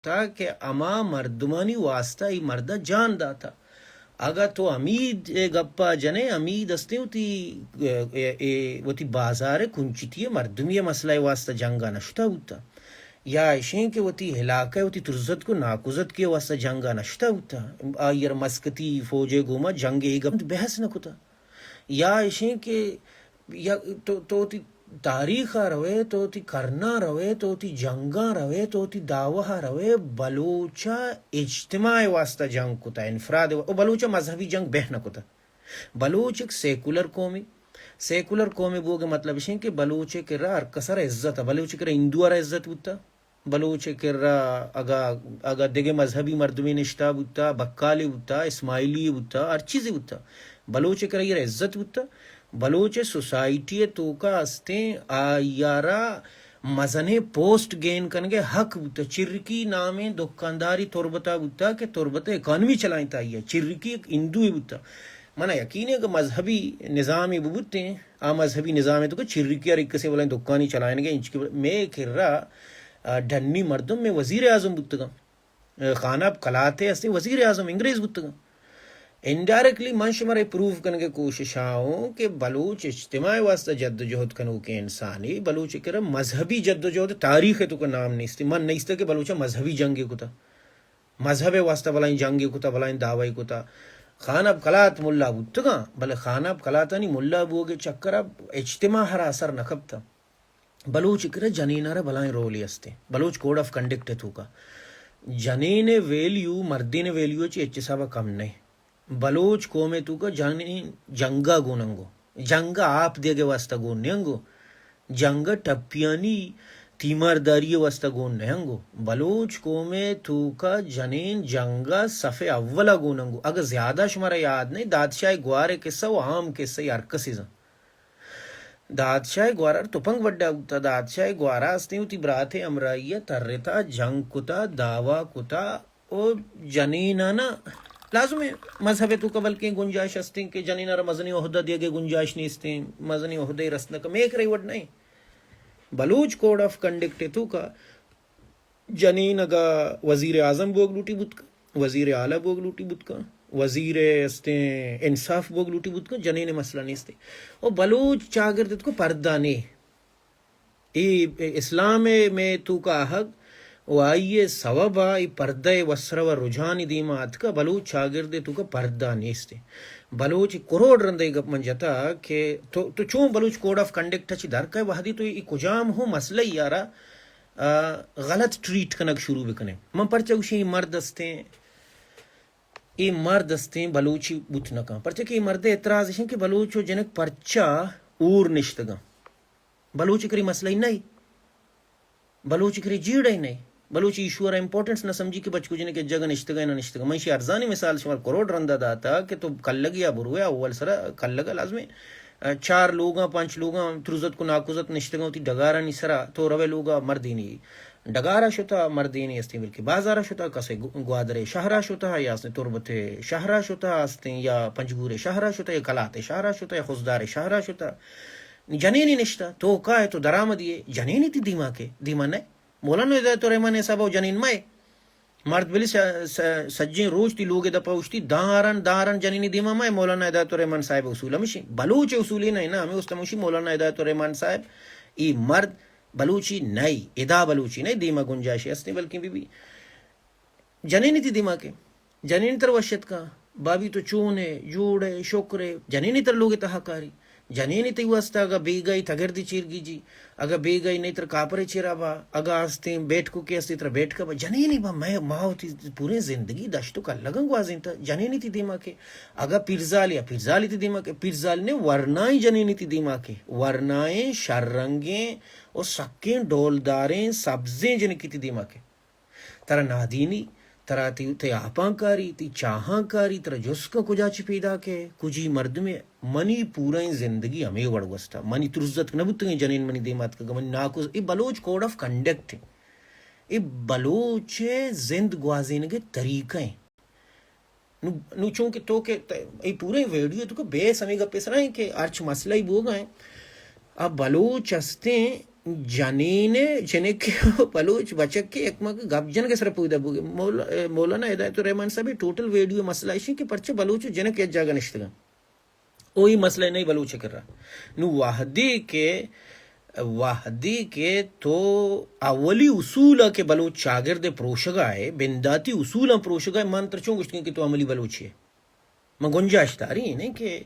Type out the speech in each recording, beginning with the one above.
تا کہ ہما مردمانی واسطہ ای مرد ء جان داتا۔ اگاں تو حمید ء گپ ء جنئے، حمید استیں وتی، ء، ء، ء، وتی بازار ء کنچتی ء مردمی ء مسئلہ ء واسطہ جنگ ء نشتہ بوتا، یا اشیں کہ وتی علاقہ ء وتی ترزتک و ناکوزتکی ء واسطہ جنگ ء نشتہ بوتا، آئی ء را مسکتی فوج ء گوما جنگ ء اے گپ بحث نہ کتا۔ یا اشیں کہ یا تو، تو وتی تاریخ ء روئے، تو وتی کرناں روئے، تو وتی جنگاں روئے، تو وتی دعوہ ء روئے، بلوچ ء اجتماع ء واسطہ جنگ کتا، انفراد ء و-، و بلوچ ء مذہبی جنگ بہ نہ کتا۔ بلوچ ایک سیکولر قومی، سیکولر قومی بوگ ء مطلب اشیں کہ بلوچ ء کرا ہر کس ء را عزت ء، بلوچ ء کرا ہندو ء را عزت بوتا، بلوچ ء کرا اگا، اگا دگہ مذہبی مردمے نشتہ بوتا، بکالے بوتا، اسماعیلی بوتا، ہر چیزے بوتا، بلوچ ء کرا ایرا عزت بوتا۔ بلوچ ء سوسائٹی ء توکا استیں آئی ء را مزنیں پوسٹ گین کنگ ء حق بوتا۔ چرکی نامیں دکانداری تربت ء بوتا کہ تربت ء اکانومی چلائینتا آئی ء۔ چرکی ایک ہندوے بوتا۔ منا یقین ہے کہ مذہبی نظامے ببوتیں، آ مذہبی نظام ء توکا چرکی ء را یک کسے بلائیں دکانی چلائینگ ء انچ کہ مئے کرا، آ، ڈنی مردم مئے وزیر اعظم بوتگاں۔ آ، خان آب قلات ء ہستیں وزیر اعظم انگریز بوتگاں۔ انڈائریکٹلی من شمارا پروف کنگ ء کوشش ء اوں کہ بلوچ اجتماع ء واسطہ جد و جہد کنوکیں انسانے، بلوچ ء کرا مذہبی جد و جہد تاریخ ء توکا نام نیست۔ من نیست کہ بلوچ ء مذہبی جنگے کتا۔ مذہب ء واسطہ بلائیں جنگے کتا، بلائیں دعوی کتا۔ خان آب قلات ملا بوتگاں، بلے خان آب قلاتانی ملا بوگ ء چکر ء اجتماع ہرا اثر نہ کپتا۔ بلوچ ء کرا جنین ء را بلائیں رولے استیں۔ بلوچ کوڈ آف کنڈکٹ ء توکا جنین ء ویلیو مردین ء ویلیو ء چہ ہچ حساب ء کم نہ۔ بلوچ قوم ء توکا جنین جنگ ء گون انگو، جنگ ء آپ دیگ ء واسطہ گون نیانگو۔ جنگ ء ٹپیانی تیمارداری ء واسطہ گون نیانگو۔ بلوچ قوم ء توکا جنین جنگ ء صف اول ء گون انگو۔ اگہ زیادہ شمارا یاد نہ، دادشاہ گوار ء قصہ و عام قصہ ء ہر کسی زان۔ دادشاہ گوار ء تپنگ بڈا بوتا، دادشاہ گوار ء استیں وتی برات ء ہمراہی ء ترتا، جنگ کتا، دعوی کتا، او جنینانا لازم ہے مذہب ء توکا بلکیں گنجائش ہستیں کہ جنین ء را مزنیں عہدہ دیگ ء گنجائش نیستیں، مزنیں عہدہ رسنک میک رہی وڈ نہیں۔ بلوچ کوڈ آف کنڈکٹ ء توکا جنین اگا وزیر اعظم بوگ لوٹی بوت کن، وزیر اعلی بوگ لوٹی بوت کن، وزیر استیں انصاف بوگ لوٹی بوت کن، جنین مسئلہ نیستیں۔ او بلوچ چاگرد اتکو پردہ نے۔ اے اسلام ء مئے توکا آہگ و آئی ء سوب ء اے پردہ ء وسرو ء رجحان ء دیما اتکا، بلوچ چاگرد ء توکا پردہ نیست۔ بلوچ کروڑ رندے گپ من جتا کہ تو، تو چون بلوچ کوڈ آف کنڈکٹ ء چہ در کئے وہدی تو اے کجام ہوں مسئلہ ای آرا، آ، غلط ٹریٹ کنگ شروع بکنے۔ من پرچہ گوشیں اے مرد استیں، اے مرد استیں بلوچی بوت نہ کن۔ پرچہ کہ اے مرد ء اعتراض اشیں کہ بلوچ و جنک پرچہ اور نشتگاں۔ بلوچ کرے مسئلہ ہی نہیں، بلوچ کرے جیڑ ہی نہیں، بلوچ ایشو را امپورٹنس نہ سمجھی کہ بچکو جنک جگہ نشتگا نہ نشتگا۔ من شی ارزانی مثال شمار کروڑ رندا داتا کہ تو کلگ یا بروے اول سرا کلگ لازمی، آ، چار لوگاں، پنچ لوگاں ترزت کو ناکوزت نشتگا ہوتی ڈگارانی سرا، تو روے لوگا مردینی ڈگارا شتا، مردینی استیں بلکہ بازارا شتا، کسے گو-، گوادر شہرا شتا یا استیں تربت شہرا شتا استیں یا پنجگور شہرا شتا یا کلات شہرا شتا یا خضدار شہرا شتا۔ جنینی نشتہ، تو کائے تو درآمدی ئے، جنینی تی دیما کے، دیما نئے۔ مولانا ہدایت الرحمن حساب او جنین مئے۔ مرد بلی س-، س-، سجیں روچ تی لوگ دپا اوشتی، داں آران، داں آران جنینی دیما مئے۔ مولانا ہدایت الرحمن صاحب اصول ہمشی۔ بلوچ اصولی نہ، نہ، ہمیں است ہمشی مولانا ہدایت الرحمن صاحب، ای مرد بلوچی نئے، ادا بلوچی نئے، دیما گنجائشی ہستیں بلکیں بی بی۔ جنینی تی دیما کے، جنینی تر وش اتکا، بابی تو چون ئے، جوڑ ئے، شکر ئے، جنینی تر لوگ تہا کاری، جنینی تی واسطہ اگا بیگا ای تگردی چیر گیجی، اگا بیگا ای نئی تر کاپرے چیرا با، اگا استیں بیٹکو کے استی تر بیٹکا با، جنینی با مئے ماو تی پورے زندگی دشت و کلگاں گوازینتا، جنینی تی دیما کے، اگا پیرزال یا پیرزالی تی دیما کے، پیرزال نے ورنائیں جنینی تی دیما کے، ورنائیں شررنگیں و سکیں ڈولداریں سبزیں جنکی تی دیما کے۔ ترا نادینی، ترا تی، تی آپاں کاری، تی چاہاں کاری، ترا جسکاں کجا چی پیداک ئے، کجی مردمے۔ منی پورائیں زندگی ہمے وڑ گوستا۔ منی ترزتک نہ بوتگیں جنین منی دیما اتکگ، منی ناکوز، اے بلوچ کوڈ آف کنڈکٹ ایں۔ اے بلوچ زند گوازینگ طریقہ ایں۔ نو، نو چونکہ تو کہ ت-، اے پورے ویڈیو تو کہ بیس ہمیں گپے سرا ایں کہ ہرچ مسئلہ ہی بوگا ایں۔ اب بلوچ ہستیں، جنین ء جنک ء بلوچ بچک ء یکمک گپ جنگ ء سر پودا بوگ۔ مولا-، مولانا ہدایت الرحمان صاحب ء ٹوٹل ویڈیو مسئلہ ایشی کہ پرچہ بلوچ و جنک یک جاگہ نشتگاں۔ او ای مسئلہ نہیں بلوچ کرا۔ نو وحدی کہ، وحدی کہ تو اولی اصول کہ بلوچ چاگرد پروشگا ہے، بنداتی اصول پروشگا ہے، من تر چون گوشتگیں کہ تو عملی بلوچی ہے؟ من گنجائش داری نہیں کہ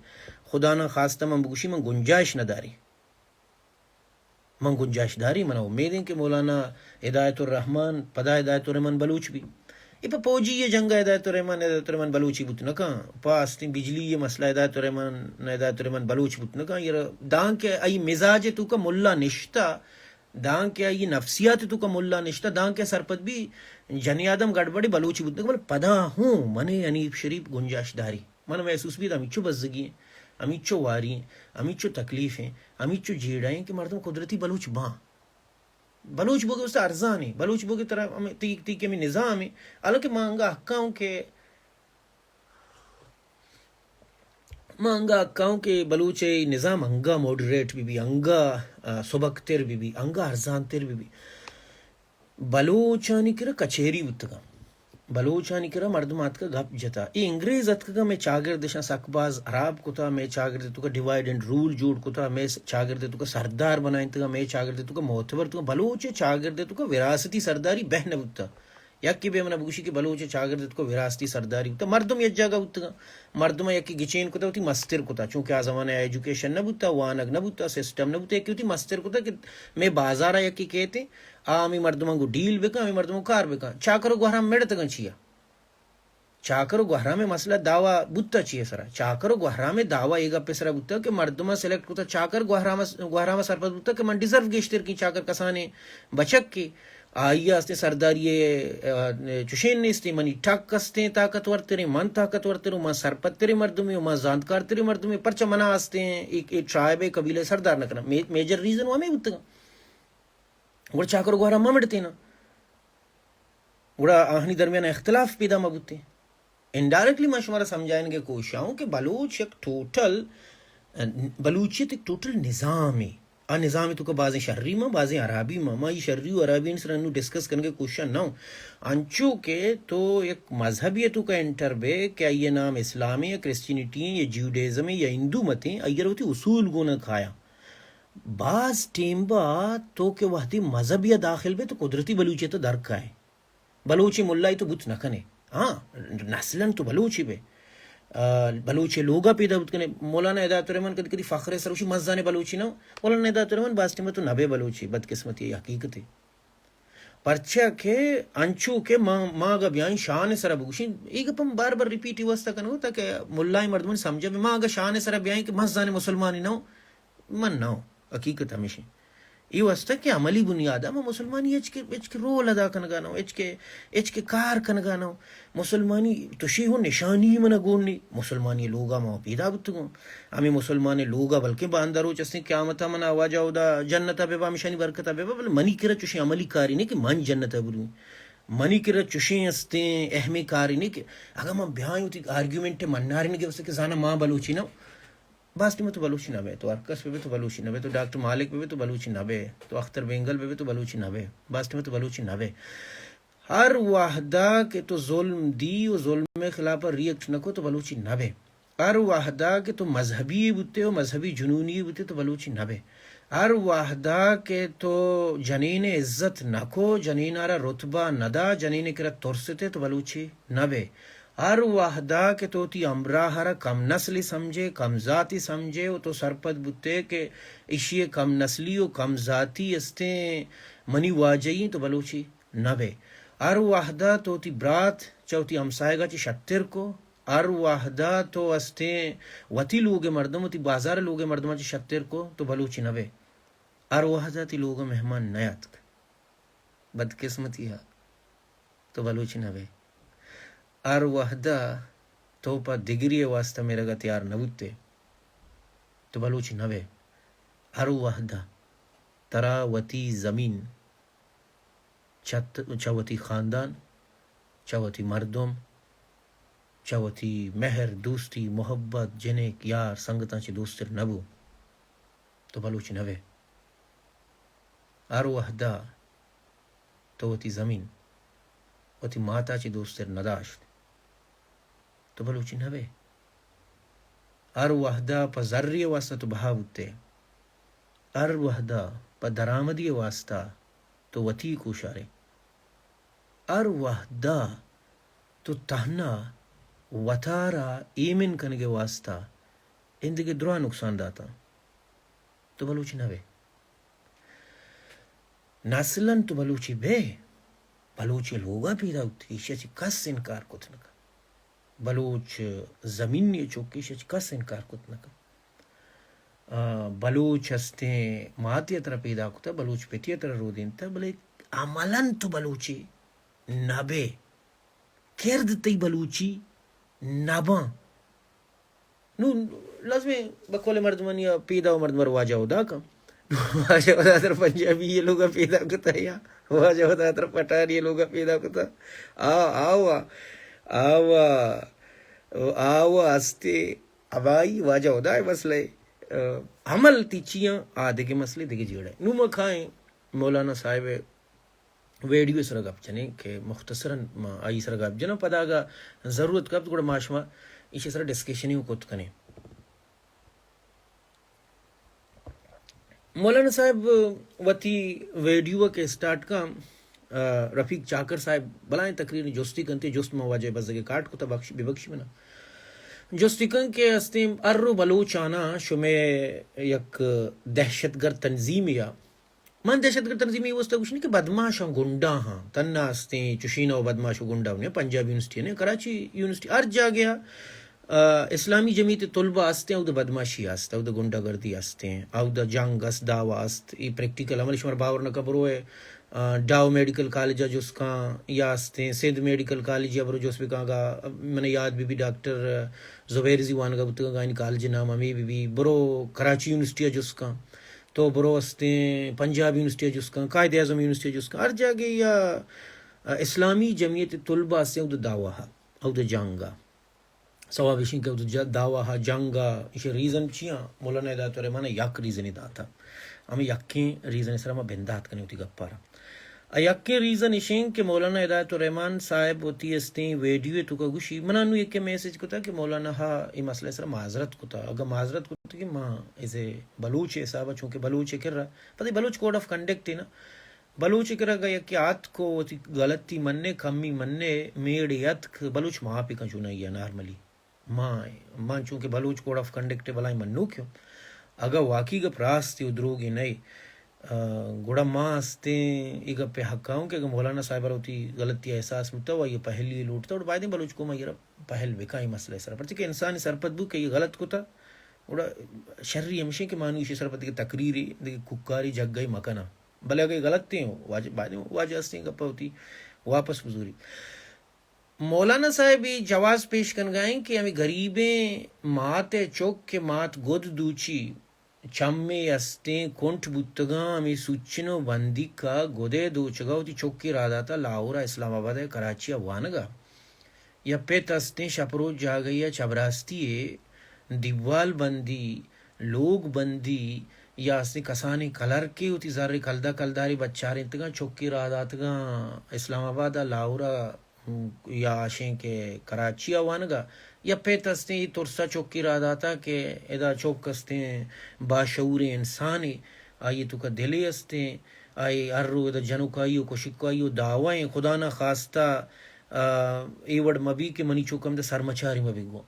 خدا نہ خواستہ من بگوشی من گنجائش نہ داری۔ من گنجائش داری، من امید ہیں کہ مولانا ہدایت الرحمان، پدا ہدایت الرحمان بلوچ بھی۔ اے پہ پوجی یہ جنگ ہدایت الرحمان، ہدایت الرحمان بلوچی بوت نہ کن۔ پہ استیں بجلی یہ مسئلہ ہدایت الرحمان، ہدایت الرحمان بلوچ بوت نہ کن۔ یہ دان کہ ای مزاج تو کا ملا نشتا، دان کہ ای نفسیات تو کا ملا نشتا، دان کہ سرپد بھی جنی آدم گڑبڑی بلوچی بوت نہ کن۔ بل پدا ہوں من حنیف شریف گنجائش داری۔ من محسوس بیت ہمیچو بزگی ہیں، ہمیچو واری ہیں، ہمیچو تکلیف ہیں، ہمیچو جیڑہ ہیں کہ مردم قدرتی بلوچ باں۔ بلوچ بوگے واسطہ ارزان ہیں، بلوچ بوگے ترا ہمیں تی، تی کہ ہمیں نظام ہیں، حالانکہ ما انگا حقا ہوں کہ، ما انگا حقا ہوں کہ بلوچ نظام انگا ماڈریٹ بھی بھی، انگا، آ، سبک تر بھی بھی، انگا ارزان تر بھی بھی۔ بلوچانی کرا کچہری بوتگاں۔ بلوچانی کرا مردم آتکا گپ جتا۔ اے انگریز اتکگا مئے چاگردشاں سک باز حراب کتا، مئے چاگرد توکا ڈیوائیڈ اینڈ رول جوڑ کتا، مئے س-، چاگرد توکا سردار بنائینتگا، مئے چاگرد توکا معتبر توکا۔ بلوچ چاگرد توکا وراثتی سرداری بہ نہ بوتا۔ یکے بہ منا بگوشی کہ بلوچ چاگرد توکا وراثتی سرداری بوتا۔ مردم یک جاگہ بوتگاں۔ مردم یکی گچین کتا، وتی مستر کتا۔ چونکہ آ زمانہ ایجوکیشن نہ بوتا، وانگ نہ بوتا، سسٹم نہ بوتا، یکی وتی مستر کتا کہ مئے بازارا یکی کیتے، آ ہمے مردماں گوں ڈیل بکن، ہمے مردماں کار بکن۔ چاکر و گوہرام مڑتگاں چیا؟ چاکر و گوہرام مسئلہ دعوی بوتا چیئے سرا؟ چاکر و گوہرام دعوی اے گپے سرا بوتا کہ مردماں سلیکٹ کتا، چاکر گوہرام، گوہرام سرپد بوتا کہ من ڈیزرو گیشتر کی چاکر کسانے بچک کے۔ آئی ء استیں سرداری ء، آ، چشین نیستیں، منی ٹک استیں طاقتور تریں، من طاقتور تروں، من سرپد تریں مردمے، من زانتکار تریں مردمے، پرچہ منا استیں اے، اے ٹرائب ء قبیلہ ء سردار نہ کناں۔ مے-، میجر ریزن ہمے بوتگاں۔ گڑا چاکر و گوہرام ما مڑتیں نا۔ گڑا آہانی درمیان اختلاف پیدا ما بوتیں۔ انڈائریکٹلی ما شمارا سمجھائینگ ء کوشاں کہ بلوچ یک ٹوٹل، بلوچیت یک ٹوٹل نظامے۔ آ نظام توکا بازیں شری ما، بازیں حرابی ما۔ ما ای شری و حرابی سر انو ڈسکس کنگ ء کوشاں نہ ہوں۔ انچو کہ تو یک مذہبی توکا انٹر بے کہ آئی نام اسلام ہے یا کرسچینٹی ہے یا جیوڈیزم ہے یا ہندو مت ہیں، آئی وتی اصول گونا کھایا۔ باز ٹیم با تو کہ وہدی مذہب یا داخل بے تو قدرتی بلوچیت در کائے۔ بلوچی ملائی تو بوت نہ کنے۔ ہاں، نسلاً تو بلوچی بے۔ آ، بلوچی لوگا پیدا بوت کنے۔ مولانا ہدایت الرحمن کدی کدی فخر سروشی مزانے بلوچی نہ۔ مولانا ہدایت الرحمن باز ٹیم تو نبے بلوچی، بدقسمتی حقیقت ہے۔ پرچا کہ انچو کہ ما، ما اگہ بیائیں شان سرا بگوشیں، اے گپ ہم بار بار ریپیٹ ای واسطہ کنو تاکہ ملائیں مردمانی سمجھا بے۔ ما اگہ شان سرا بیائیں کہ مزانے مسلمانی نہ، من نہ، حقیقت ہمیش ہیں۔ ای واسطہ کہ عملی بنیاد ما مسلمانی اچ کے، اچ کے رول ادا کنگا نہ، اچ کے، اچ کے کار کنگا نہ۔ مسلمانی تشی ہوں نشانی من گون نی، مسلمانی لوگا ما پیدا بوتگوں۔ ہمیں مسلمان لوگا بلکہ باندہ روچ استیں قیامتا من آواجا اودا جنتا بے با، ہمیشانی برکتا بے با، بلے منی کرا چوشیں عملی کاری نہیں کہ من جنتا بروں۔ منی کرا چوشیں استیں اہمی کاری نہیں کہ اگر من بیائیں وتی آرگیومنٹ منارین گے کہ زانا ما بلوچی نہ، باز ٹیم تو بلوچی نہ بے، تو ہر کس بے تو بلوچی نہ بے، تو ڈاکٹر مالک بے تو بلوچی نہ بے، تو اختر بینگل بے تو بلوچی نہ بے، باز ٹیم تو بلوچی نہ بے۔ ہر وہدا کہ تو ظلم دی و ظلم خلاف ریئیکٹ نہ کو تو بلوچی نہ بے۔ ہر وہدا کہ تو مذہبی بوتے و مذہبی جنونی بوتے تو بلوچی نہ بے۔ ہر وہدا کہ تو جنین عزت نہ کو، جنین را رتبہ نہ دا، جنین کرا ترستے تو بلوچی نہ بے۔ ہر وہدا کہ تو تی ہمراہ را کم نسلی سمجھے، کم ذاتی سمجھے و تو سرپد بوتے کہ اشی کم نسلی و کم ذاتی استیں منی واجہی تو بلوچی نہ بے۔ ہر وہدا تو تی برات چہ وتی ہمسایگا چی شتر کو، ہر وہدا تو استیں وتی لوگ مردم، وتی بازار لوگ مردم چی شتر کو تو بلوچی نہ بے۔ ہر وہدا تی لوگ مہمان نیاتک۔ بدقسمتی ہا تو بلوچی نہ بے۔ ہر وہدا تو پہ دگری واسطہ میرگا تیار نہ بوتے تو بلوچی نہ بے۔ ہر وہدا ترا وتی زمین چہ، چہ وتی خاندان، چہ وتی مردم، چہ وتی مہر، دوستی، محبت، جنک، یار، سنگتاں چہ دوستر نہ بو تو بلوچی نہ بے۔ ہر وہدا تو وتی زمین، وتی ماتا چہ دوستر نداشت، تو بلوچی نہ بئے۔ ہر وہدا پہ زری واسطہ تو بہا بوتے، ہر وہدا پہ درآمدی واسطہ تو وتی کوشارے، ہر وہدا تو تہنا وتارا ایمن کنگے واسطہ ایندگہ درا نقصان داتاں، تو بلوچی نہ بئے۔ نسلاً تو بلوچی بئے، بلوچی لوگا پیدا بوت، ایشی چہ کس انکار کت نہ کن۔ بلوچ زمینی چوک، ایشی چہ کس انکار کت نہ کن۔ آ، بلوچ ہستیں ماتی ترا پیدا کتا، بلوچ پتی ترا رودینتا، بلے عملاً تو بلوچی نہ بئے۔ کرد تئی بلوچی نہ باں۔ نوں لازمیں بقول مردمانی ء پیدا و مردم ء واجہ ہدا کن۔ واجہ ہدا تر پنجابی یہ لوگ پیدا کتا یا واجہ ہدا تر پٹھانی یہ لوگ پیدا کتا۔ آ، آوا، آوا، آوا استے ہمائی واجہ ہدا مسئلہ ہے۔ آ، عمل تی چیاں آ دگہ مسئلے دگہ جیڑے۔ نوں ما کھائیں مولانا صاحب ویڈیو سرا گپ جنیں کہ مختصراً ما آئی سرا گپ جناں، پدا اگا ضرورت کپت گڑا ما شما ایشی سرا ڈسکشن ہی کت کنیں۔ مولانا صاحب وتی ویڈیو کہ اسٹارٹ کن، آ، رفیق چاکر صاحب بلائیں تقریر جستی کنتے، جست ما واجہ بزگ کاٹ کتا، بخش، ببخشی منا۔ جستی کن کہ استیں ہر رو بلوچانا شمے یک دہشت گرد تنظیم یا من دہشت گرد تنظیمی واسطہ گوشنی کہ بدماش ہاں گنڈا ہاں، تنا ہستیں چشین و بدماش و گنڈا نے پنجاب یونیورسٹی نے کراچی یونیورسٹی ہر جاگہ آ، اسلامی جمعیت طلبہ ہستیں، اود بدماشی ہست، اود گنڈا گردی ہستیں، اود جنگ ہست، دعویٰ ہست، ای پریکٹیکل عمل شمار باور نہ کبرو ہے۔ آ، ڈاؤ میڈیکل کالج ء جست کاں یا استیں، سندھ میڈیکل کالج ء برو جست بکاں گا، من یاد بی بی ڈاکٹر زبیر زی وانگا بوتگاں گا، آئین کالج نام ہمیں بی بی، برو کراچی یونیورسٹی ء جست کاں، تو برو استیں پنجاب یونیورسٹی ء جست کاں، قائد اعظم یونیورسٹی ء جست کاں، ہر جاگہ یا، آ، اسلامی جمعیت طلبہ استیں اود دعویٰ ہا، اود جنگ ء۔ سواب ایشیں کہ اود ج-، دعویٰ ہا جنگ ء ایشی ریزن چیاں؟ مولانا ہدایت الرحمن ء یک ریزنے داتا۔ ہمیں یکیں ریزن سرا ما بندات کنیں وتی گپارا۔ ا یکیں ریزن ایشیں کہ مولانا ہدایت الرحمن صاحب وتی استیں ویڈیو توکا گوشی، منا نو یکے میسج کتا کہ مولانا ہا ای مسئلہ سرا معذرت کتا۔ اگا معذرت کتا کہ ما ایز اے بلوچ حسابا، چونکہ بلوچ کرا، پتہ بلوچ کوڈ آف کنڈکٹ ہے نا، بلوچ کرا اگا یکے آتکو وتی غلطی منے، کمی منے، میڑے اتک، بلوچ معافی کن چونائی نارملی۔ ما، ما چونکہ بلوچ کوڈ آف کنڈکٹ ء بلاہیں منوکے اوں۔ اگاں واقعی گپ راستے و دروگے نئے، آ، گڑا ما استیں اے گپ ء حق ء اوں کہ اگاں مولانا صاحب ء را وتی غلطی ء احساس بوتا و آئی ء پہلی لوٹتا، گڑا بایدیں بلوچ قوم آئی ء را پہل بکاں اے مسئلہ ء سرا۔ پرچہ کہ انسان سرپد بو کہ اے غلط کتا، گڑا شری ہمشیں کہ ما نوں ایشی سرپد دگہ تقریرے، دگہ کوکارے جگہ ء مکناں۔ بلے اگاں اے غلط ایں، واجہ، بایدیں واجہ استیں گپ ء وتی واپس بزوری۔ مولانا صاحب اے جواز پیش کنگا ایں کہ ہمے گریبیں مات ء چک کہ مات گد دوچی چمے استیں کنٹ بوتگاں، ہمے سوچن و بندیک ء گد ء دوچگا وتی چکے راہ داتا لاہور ء اسلام آباد ء کراچی ء وانگا۔ یا پت استیں شپ روچ جاگہے ء چبراستی ء دیوال بندی، لوگ بندی یا استیں کسانیں کلرکے وتی زر کلدہ کلدارے بچارینتگاں، چکے راہ داتگاں اسلام آباد ء لاہور ء یا اشیں کہ کراچی ء وانگا، یا پت استیں اے ترسا چکے راہ داتا کہ ادا چک استیں باشعوریں انسانے، آئی توکا دلے استیں، آئی ہر رو ادا جنوکائی و کشکائی و دعوائیں خدا نہ خواستہ، آ، اے وڑ مبی کہ منی چک ہمدا سرمچاری مبی گوں۔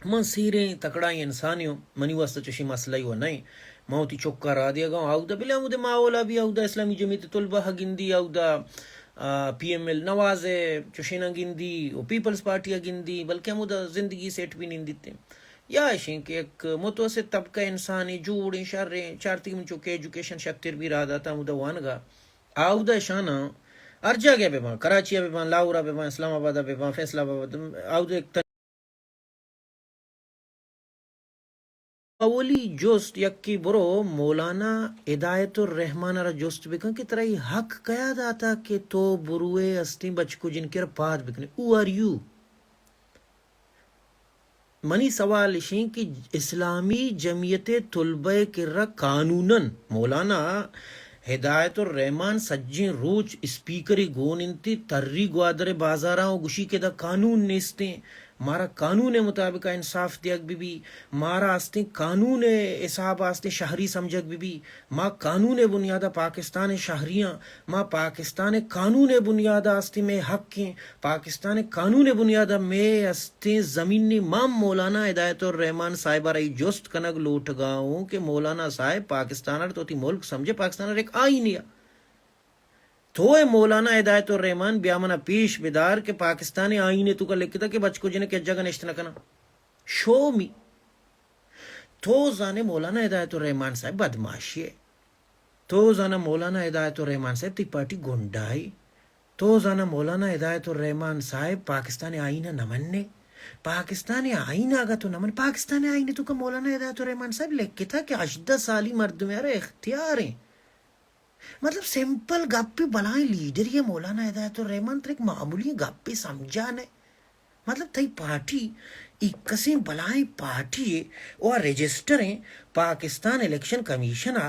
من سیریں تکڑائیں انسانے اوں، منی واسطہ چشیں مسئلہ ای و نئیں۔ من وتی چکا راہ دیگا اوں، آودا بلے ہمودے ماحولا بی، آودا اسلامی جمعیت طلبہ ء گندی، آودا، آ، پی ایم ایل نواز ء چشیناں گندی و پیپلز پارٹی ء گندی، بلکہ ہمودا زندگی سیٹ بی نندیت۔ یا اشیں کہ یک متوسط طبقہ انسانے، جوڑیں، شریں، چارتگی من چکے ایجوکیشن شتر بی راہ داتا ہمودا وانگا۔ آودا اشاناں ہر جاگہ بہ باں، کراچی ء بہ باں، لاہور ء بہ باں، اسلام آباد ء بہ باں، فیصل آباد، آودا یک اولی جست یکے برو مولانا ہدایت الرحمن ء را جست بکن کہ ترا اے حق کیا داتا کہ تو بروئے استیں بچک و جنکے را پاد بکنے؟ Who are you? منی سوال اش انت کہ اسلامی جمعیت طلبہ ء کرا قانوناً، مولانا ہدایت الرحمان سجیں روچ اسپیکرے گون انت، تری گوادر ء بازاراں و گوشی کہ ادا قانون نیستیں، مارا قانون ء مطابق انصاف دیگ بہ بی، مارا استیں قانون ء حساب ء استیں شہری سمجھگ بہ بی، ما قانون ء بنیاد ء پاکستان ء شہری آں، ما پاکستان ء قانون ء بنیاد ء استیں مئے حق ایں، پاکستان ء قانون ء بنیاد ء مئے استیں زمین ایں۔ ما مولانا ہدایت الرحمان صاحب ء را اے جست کنگ لوٹگا اوں کہ مولانا صاحب، پاکستان ء را تو وتی ملک سمجھے، پاکستان ء را یک آئینے ء۔ تو اے مولانا ہدایت الرحمان بیا منا پیش بدار کہ پاکستان ء آئین ء توکا لکھتا کہ بچک و جنک یک جاگہ نشت نہ کناں۔ شو می۔ تو زانے مولانا ہدایت الرحمان صاحب بدماشی ہے۔ تو زانا مولانا ہدایت الرحمان صاحب تئی پارٹی گنڈائی۔ تو زانا مولانا ہدایت الرحمان صاحب پاکستان آئین نہ مننے۔ پاکستان آئین اگا تو نہ من، پاکستان آئین توکا مولانا ہدایت الرحمان صاحب لکھتا کہ ہژدہ سالی مردم ارا اختیار ہیں۔ مطلب سمپل گپے، بلائیں لیڈرے مولانا ہدایت الرحمان، ترا یک معمولی گپے سمجھا نہ۔ مطلب تئی پارٹی ایکسیں بلائیں پارٹی اے، او رجسٹر ایں پاکستان الیکشن کمیشن ء،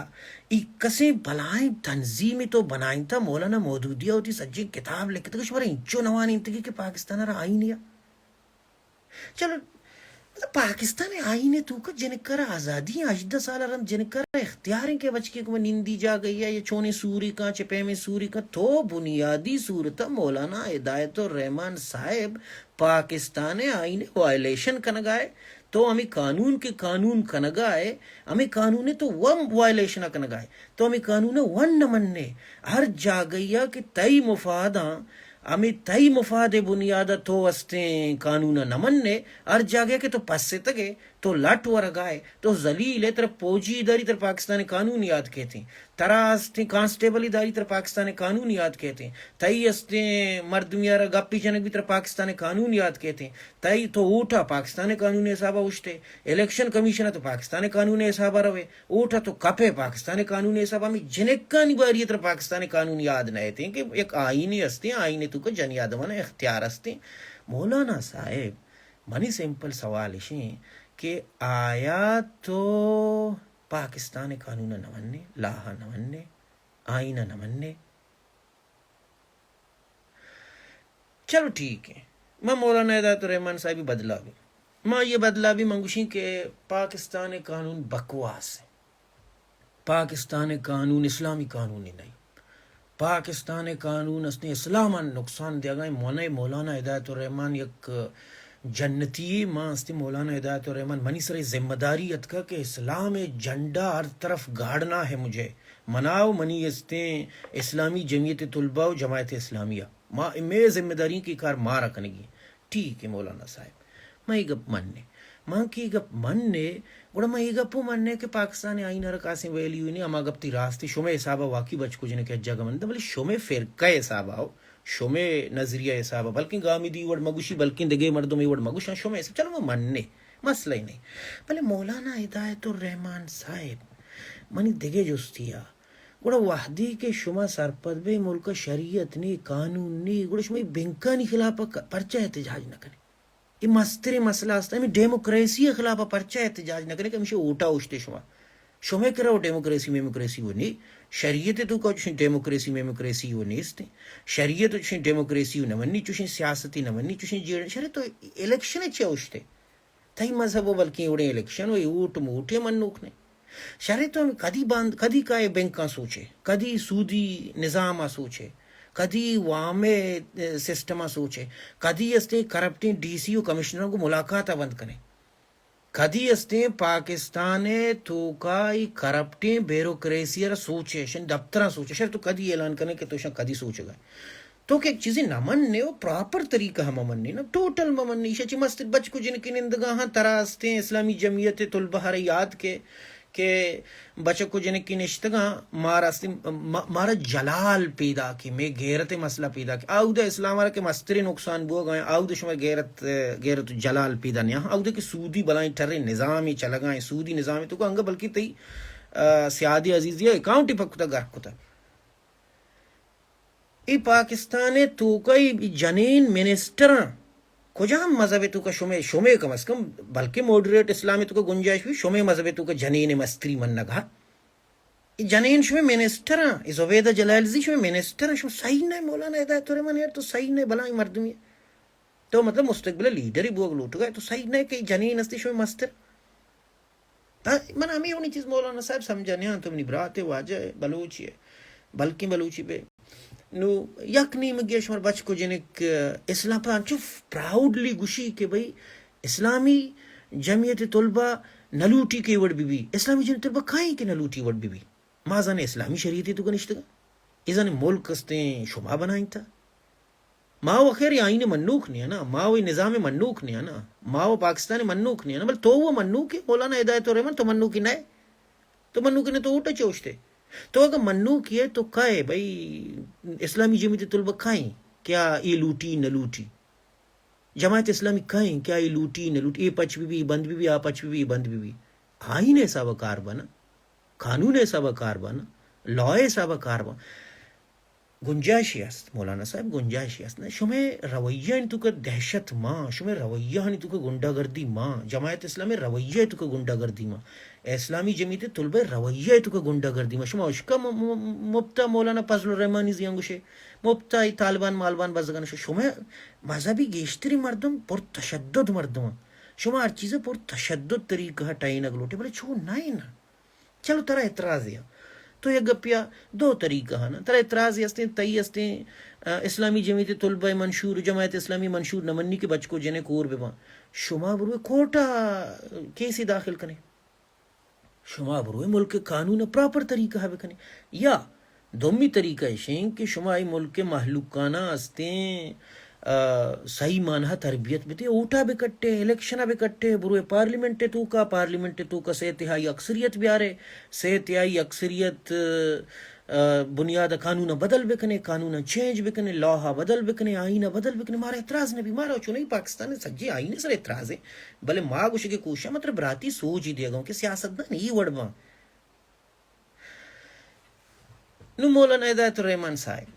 ایکسیں بلائیں تنظیمے تو بنائینتا، مولانا مودودی ء وتی سجیں کتاب لکھتگ، شمارا انچو نوانینتگی کہ پاکستان ء را آئین یا چلو، مطلب، پاکستان ء آئین ء توکا جنک ء را آزادی ایں، ہژدہ سال ء رند جنک ء را اختیار ایں کہ بچکے گوما نندی جاگہے ء یا چونیں سورے کاں، چہ پیمیں سورے کاں۔ تو بنیادی صورت ء مولانا ہدایت الرحمان صاحب پاکستان ء آئین ء وائلیشن کنگا ئے۔ تو ہمے قانون کہ قانون کنگا ئے، ہمے قانون ء تو ون وائلیشن ء کنگا ئے۔ تو ہمے قانون ء ون نہ مننے۔ ہر جاگہے ء کہ تئی مفاداں ہمے تئی مفاد ء بنیاد ء تو استیں قانون ء نہ مننے، ہر جاگہ کہ تو پستگ ئے، تو لٹ ورگا ئے، تو ذلیل ئے، ترا پوجی داری، ترا پاکستان ء قانون یاد کیتیں، ترا استیں کانسٹیبل داری، ترا پاکستان ء قانون یاد کیتیں، تئی استیں مردمی ء را گپی جنگ بی، ترا پاکستان ء قانون یاد کیتیں، تئی تو ووٹ ء پاکستان ء قانون ء حساب ء اوشت ئے، الیکشن کمیشن ء تو پاکستان ء قانون ء حساب ء روئے۔ ووٹ ء تو کپ ئے، پاکستان ء قانون ء حساب ء۔ ہمے جنکانی باری ء ترا پاکستان ء قانون یاد نہ اتیں کہ یک آئینے استیں، آئین ء توکا جنی آدمان ء اختیار استیں۔ مولانا صاحب، منی سمپل سوال اش ایں کہ آیا تو پاکستان ء قانون ء نہ مننے، لاہ ء نہ مننے، آئین ء نہ مننے؟ چلو ٹھیک ہے، من مولانا ہدایت الرحمان صاحبی بدلا بھی، من یہ بدلا بھی، من گوشیں کہ پاکستان قانون بکواس ہے، پاکستان قانون اسلامی قانون ہی نہیں، پاکستان قانون استیں اسلام نقصان دیگا ہے۔ مولانا، مولانا ہدایت الرحمان یک جنتی، ما استیں مولانا ہدایت الرحمان، منی سر ذمہ داری اتکا کہ اسلام جھنڈا ہر طرف گاڑنا ہے مجھے، منا و منی استیں اسلامی جمعیت طلبہ و جماعت اسلامیہ۔ ما، مئے ذمہ داری کہ کار مارا کنگی۔ ٹھیک ہے مولانا صاحب، ما یہ گپ مننے۔ ما کہ یہ گپ مننے، گڑا ما یہ گپ مننے کہ پاکستان آئین ہر کاسیں ویلیو نہیں، ہما گپ تی راستی، شمے حسابا واقعی بچ کو جنے کہ جگہ من، بلے شمے فرقہ حسابا ہو، شمے نظریہ حسابا، بلکن گامی دی وڑ مگوشی، بلکن دگے مردم یہ وڑ مگوشاں، شمے حساب، چلو ما مننے، مسئلہ ہی نہیں۔ بلے مولانا ہدایت الرحمان صاحب، منی دگے جستی آ، گڑا وہدے کہ شما سرپد بے ملک ء شریعت نی، قانون نی، گڑا شما اے بینکانی خلاف ء ک-، پرچہ احتجاج نہ کنے؟ اے مستریں مسئلہ است، ہمیں ڈیموکریسی ء خلاف ء پرچہ احتجاج نہ کنے کہ ہمیشہ ووٹا اوشتے شما؟ شمے کرا و ڈیموکریسی میموکریسی و نی، شریعت ء توکا چوشیں ڈیموکریسی میموکریسی و نیست۔ شریعت و چوشیں ڈیموکریسی و نہ منی، چوشیں سیاستی نہ منی، چوشیں جیڑ، شرے تو الیکشن ء چیا اوشتے؟ تئی مذہب و بلکیں اوڑیں الیکشن و اے ووٹ موٹے منوک نے۔ شرے تو ہم کدی باند، کدی کائے بینکاں سوچے، کدی سودی نظام ء سوچے، کدی وام ء سسٹم ء سوچے، کدی استیں کرپٹیں ڈی سی و کمشنر کو ملاقات ء بند کنے، کدی استیں پاکستان ء توکا ای کرپٹیں بیوروکریسی ء سوچے، شن دفتراں سوچے، شر تو کدی اعلان کنے کہ تو شن کدی سوچگا؟ تو کہ یک چیزے نہ مننے و پراپر طریقہ ہم مننے نا، ٹوٹل مہ مننے۔ ایشا چی مستر بچک و جنکے نندگا ہاں، ترا استیں اسلامی جمعیت طلبہ ہر یاد کے کہ بچک و جنکے نشتگاں، مارا استیں، ما-، مارا جلال پیدا کے، مے غیرت مسئلہ پیدا کے۔ آودا اسلام را کہ مسترے نقصان بوگا ہیں، آودا شما غیرت، غیرت و جلال پیدا نیا۔ آودا کہ سودی بلائیں ٹرے نظامی چلگا ہیں، سودی نظامی تو کو انگا بلکہ تئی، آ، سیادی عزیزی اکاؤنٹ پک کتا، گرک کتا۔ اے پاکستان ء توکا اے جنین منسٹراں، کجام مذہب ءِ توکا شمے، شمے کم از کم، بلکہ ماڈریٹ اسلام ءِ توکا گنجائش بی، شمے مذہب ءِ توکا جنین ءِ مستری منگا؟ اے جنین شمے منسٹر آں، اے زبیدہ جلالزی شمے منسٹر آں، شما صحیح نہ، مولانا ہدایت الرحمن یار، تو صحیح نہ، بلاہیں مردمی۔ تو مطلب مستقبل لیڈر ہی بوگ لوٹگا، تو صحیح نہ کہ جنین ہستی شمے مستر۔ ہاں، من ہمے وڑیں چیز مولانا صاحب سمجھا نیاں، تو منی برات ئے، واجہ ئے، بلوچے ئے، بلکیں بلوچے بے۔ نو یک نیمگے شمار بچک و جنک، اسلام پہ انچو پراؤڈلی گوشی کہ بھئی اسلامی جمعیت طلبہ نہ لوٹی کہ اے وڑ بہ بی، اسلامی جمعیت طلبہ کائیں کہ نہ لوٹی وڑ بہ بی۔ ما زانے اسلامی شریعت توکا نشتگا، اے زانے ملک استیں شما بنائیں تا۔ ما و خیر آئین منوک نیانا، ما و نظام منوک نیانا، ما و پاکستان منوک نیانا، بل تو و منوک ئے، مولانا ہدایت الرحمن، تو منوک نہ ئے؟ تو منوک نہ، تو ووٹ چوشتے۔ تو اگر منوک ئے تو کائے بھئی، اسلامی جمعیت طلبہ کائیں؟ کیا اے لوٹی نہ لوٹی؟ جماعت اسلامی کائیں؟ کیا اے لوٹی نہ لوٹی؟ اے پچ بی بی، بند بی بی، آ پچ بی بی، بند بی بی۔ آئین حساب کار بنا، قانون حساب کار بنا، لا حساب کار بنا۔ گنجائشے است مولانا صاحب، گنجائشے است۔ نہ، شمئے رویہ آنی توکا دہشت مان، شمئے رویہ آنی توکا گنڈا گردی مان، جماعت اسلام رویہ توکا گنڈا گردی مان۔ اسلامی جمعیت طلبہ رویہ توکا گنڈا گردی مان۔ شما اشکا م-، م-، مپتا مولانا فضل الرحمانی زیان گوشے، مپتا ای طالبان مالبان بزگان شو۔ شمئے مذہبی گیشتری مردم پر تشدد مردم۔ شما ہر چیز پر تشدد طریقہ ٹائینگ لوٹے، بلے چو نہ نا۔ چلو، ترا اعتراض یا تو یک گپیا دو طریقہ ہانا، ترا اعتراض استیں، تئی استیں، آ، اسلامی جمعیت طلبہ منشور، جماعت اسلامی منشور نہ منی کہ بچکو جنے کور بباں۔ شما بروے کورٹا کیسی داخل کنے، شما بروے ملک قانون پراپر طریقہ بکنے، یا دومی طریقہ اشیں کہ شما ای ملک مہلوکانا استیں آ، صحیح معنی تربیت بتے، ووٹا بکٹے، الیکشنا بکٹے، بروے پارلیمنٹ توکا، پارلیمنٹ توکا سے تہائی اکثریت بیارے، سے تہائی اکثریت، آ، بنیاد قانون بدل بکنے، قانون چینج بکنے، لا بدل بکنے، آئین بدل بکنے، مارا اعتراض نبی، مارا چونی پاکستان سجے آئین سر اعتراض ہے، بلے ما گوشے کہ کوشاں مطلب براتی سوچ ہی دیگا کہ سیاست دان ای وڑ باں۔ نو مولانا ہدایت الرحمن صاحب،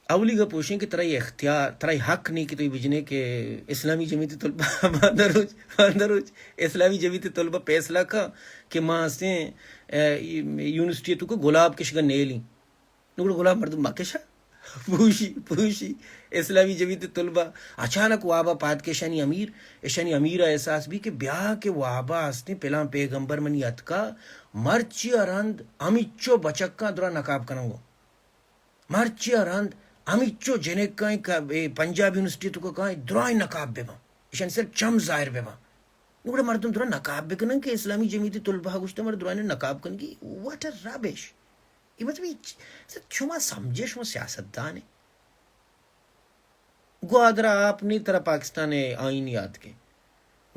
اولی گپ اوشیں کہ ترا اختیار، ترا حق نہیں کہ تو بجنے کہ اسلامی جمعیت طلبہ باندروچ، باندروچ اسلامی جمعیت طلبہ فیصلہ کا کہ ما استیں، اے، یونیورسٹی توکا گلاب کشگا نیلیں۔ نو گڑا گلاب مردم مکشا۔ پوشی، پوشی۔ اسلامی جمعیت طلبہ اچانک وابا پاد کہ اشانی امیر، اشانی امیر احساس بی کہ بیا کہ وابا استیں پلان پیغمبر منی اتکا، مرچی ء رند ہمیچو بچکاں درا نقاب کننگو۔ مرچی ء رند ہمیچو جنکاں کہ اے پنجاب یونیورسٹی توکا کائیں درائیں نقاب بباں۔ اشانی سر چم ظاہر بباں۔ نو گڑا مردم درا نقاب بکنن کہ اسلامی جمعیت طلبہ گوشتہ مر درائیں نقاب کنگی۔ What a rubbish۔ اے مطلب، اے چ-، شما سمجھے، شما سیاستدان ئے۔ گوادرا آپ نی ترا پاکستان آئین یاد کے۔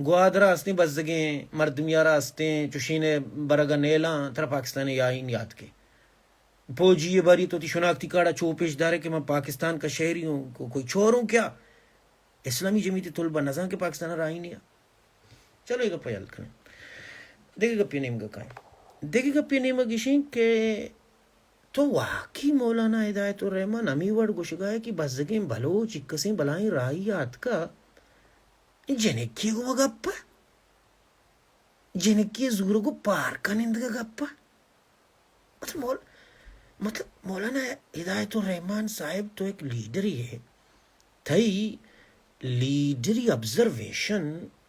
گوادرا ہستیں بزگیں مردمیارا ہستیں، چوشین برگا نیلاں، ترا پاکستان آئین یاد کے۔ پوجی باری تو تی شناختی کارڈا چو پیش دارے کہ من پاکستان کا شہری ہوں، کو-، کوئی چور ہوں کیا؟ اسلامی جمعیت طلبہ نزان کہ پاکستان آئین یا۔ چلو، اے گپ ء یل کنیں۔ دگہ گپے نیمگا کائیں۔ دگہ گپے نیمگ اشیں کہ تو واقعی مولانا ہدایت الرحمن ہمے وڑ گوشگا ئے کہ بزگیں بلوچ اکسیں بلاہیں راہی آتکا، جنکی گوما گپ ء، جنکی زورگ و پار کنندگا گپ ء۔ مطلب مول-، مطلب مولانا ہدایت الرحمن صاحب تو ایک لیڈرے ئے، تئی لیڈری آبزرویشن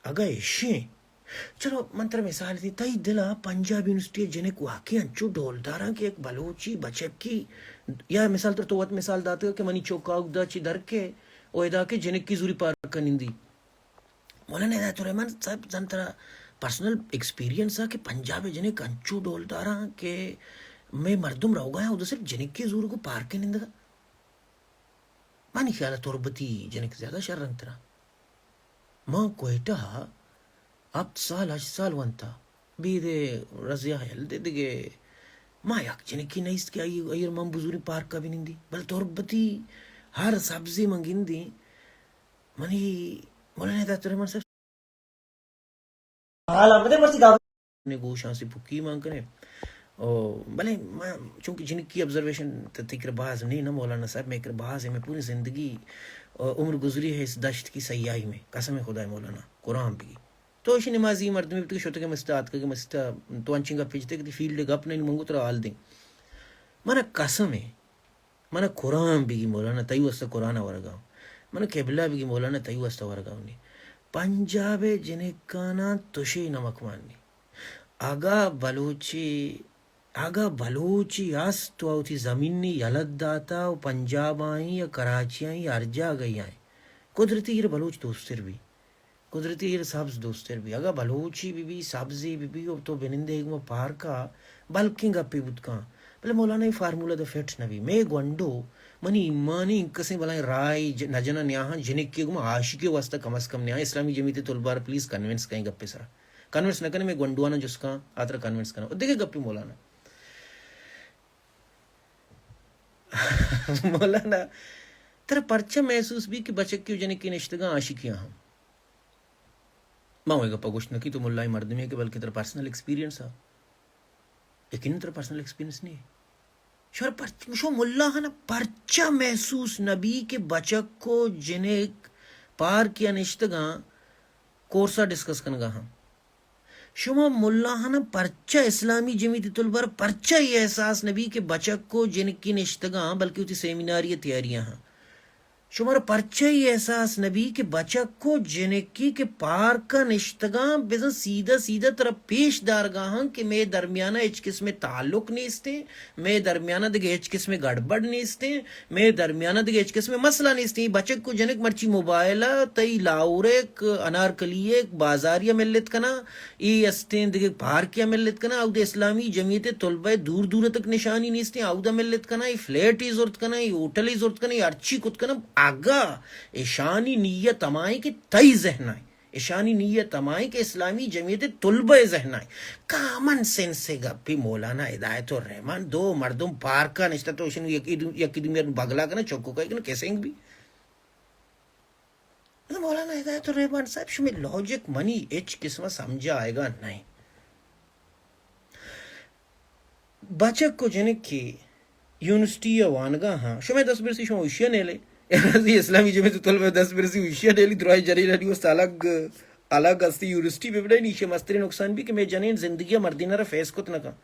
اگاں ایشیں، چلو من ترا مثال دیں، تئی دل ء پنجاب یونیورسٹی ء جنک واقعی انچو ڈولداراں کہ یک بلوچی بچکی، یا مثال تر تو وت مثال داتگ کہ منی چوک آودا چی در کے او ادا کہ جنکی زوری پارک ء نندی۔ مولانا ہدایت الرحمن صاحب، زن ترا پرسنل ایکسپیرینس ء کہ پنجاب ء جنک انچو ڈولداراں کہ مئے مردم روگا ایں، اودا صرف جنکے زورگ و پارک ء نندگا۔ منی خیال ء تربتی جنک زیادہ شر انت ترا۔ من کوئٹہ ء ہپت سال، ہشت سال ونتا۔ بیدے رضیہ ہیل دے دگے۔ ما یک جنکی نیست کہ آئی، آئی من بزوریں پارک ء بنندی۔ بل تربتی ہر سبزے من گندیں۔ منی مولانا ہدایت الرحمن صاحب حال آمدے مرچی دعوت۔ نے گوشاں سے پکی مان کنے۔ او، بلے ما، چونکہ جنکی آبزرویشن ت-، تئی کرا باز نہیں نا مولانا صاحب، مئے کرا باز ہے، مئے پوری زندگی، او، عمر گزری ہے اس دشت کی سیاہی میں، قسم خدا ہے مولانا، قرآن بگی۔ تو اشی نمازی مردمی بوتگ، شتگ مسجد، آتکگ مسجد، تو انچیں گپ جتگ کہ فیلڈ گپ نہیں، منگو ترا حال دیں۔ منا قسم ہے، منا قرآن بگی مولانا تئی واسطہ قرآن ورگا، منا قبلہ بگی مولانا تئی واسطہ ورگا نہیں۔ پنجاب جنکانا تشے نمک مانی۔ اگا بلوچی، اگا بلوچی است و وتی زمین یلہ داتا و پنجاب آئیں یا کراچی آئیں یا ہر جاگہ آئیں، قدرتی ایر بلوچ دوستر بی۔ قدرتی ایر سبز دوستر بی۔ اگا بلوچی بی بی، سبزی بی بی، و تو بنندے گما پارکا، بلکیں گپے بوت کن۔ بلے مولانا اے فارمولا دا فٹ نہ بی۔ مئے گونڈو، منی ایمانی انکسیں بلائیں راہی ج-، نہ جنا نیاہاں جنکے گما عاشقی واسطہ کم از کم نیاہاں۔ اسلامی جمعیت طلبہ را پلیز کنونس کن اے گپے سرا۔ کنونس نہ کنے، مئے گونڈوانا جس کن، آترا کنونس کن۔ و دگہ گپے مولانا۔ مولانا، ترا پرچہ محسوس بی کہ بچکی و جنکی نشتگاں عاشقیاں ہم؟ ما وے گپا گوشت نکی تو ملائی مردمے کہ بلکہ ترا پرسنل ایکسپیرینس آ۔ یقیناً ترا پرسنل ایکسپیرینس نہیں۔ شو پر-، شو ملا ہنا پرچہ محسوس نبی کہ بچک و جنک پارک یا نشتگاں کورسا ڈسکس کنگا ہم؟ شما ملاہانا پرچا اسلامی جمیعت طلبہ را پرچا اے احساس نبی کہ بچک و جنکی نشتگاں بلکہ وتی سیمیناری تیاریاں ہاں؟ شمارا پرچا اے احساس نبی کہ بچک و جنکی کہ پارکا نشتگاں بزاں سیدھا سیدھا ترا پیش دارگا ہاں کہ مئے درمیانا ہچ قسم تعلق نیستیں، مئے درمیانا دگہ ہچ قسم گڑبڑ نیستیں، مئے درمیانا دگہ ہچ قسم مسئلہ نیستیں۔ اے بچک و جنک مرچی موبائلا تئی لاہوریک، انارکلیک، بازاریا ملت کناں، اے استیں دگہ پارکیا ملت کناں، اود اسلامی جمعیت طلبہ دور دور تک نشانی نیستیں، اودا ملت کناں، اے فلیٹے زرت کناں، اے ہوٹلے زرت کناں، اے ہرچی کت کناں، اگا اشانی نیت ہمائیں کہ تئی ذہنائیں۔ اشانی نیت ہمائیں کہ اسلامی جمعیت طلبہ ذہنائیں۔ کامن سینس گپی مولانا ہدایت الرحمن، دو مردم پارکا نشتہ تو اشن یکی دو-، یکی دومی بغلا کناں، چکو کئی کناں، کسنگ بی۔ مولانا ہدایت الرحمن صاحب، شمی لاجک منی ہچ قسم سمجھا آئیگا نہیں۔ بچک و جنک کہ یونیورسٹی ء وانگا ہاں، شمئے دست برسی شما ہوشیا نیلے۔ ارازی اسلامی جمعیت طلبہ دست برسی ہوشیا نیلی، دراہ جنینانی واسطہ الگ، الگ استی یونیورسٹی بہ بنائینی، ایشی مسترین نقصان بی کہ مئے جنین زندگی ء مردین را فیس کت نہ کن۔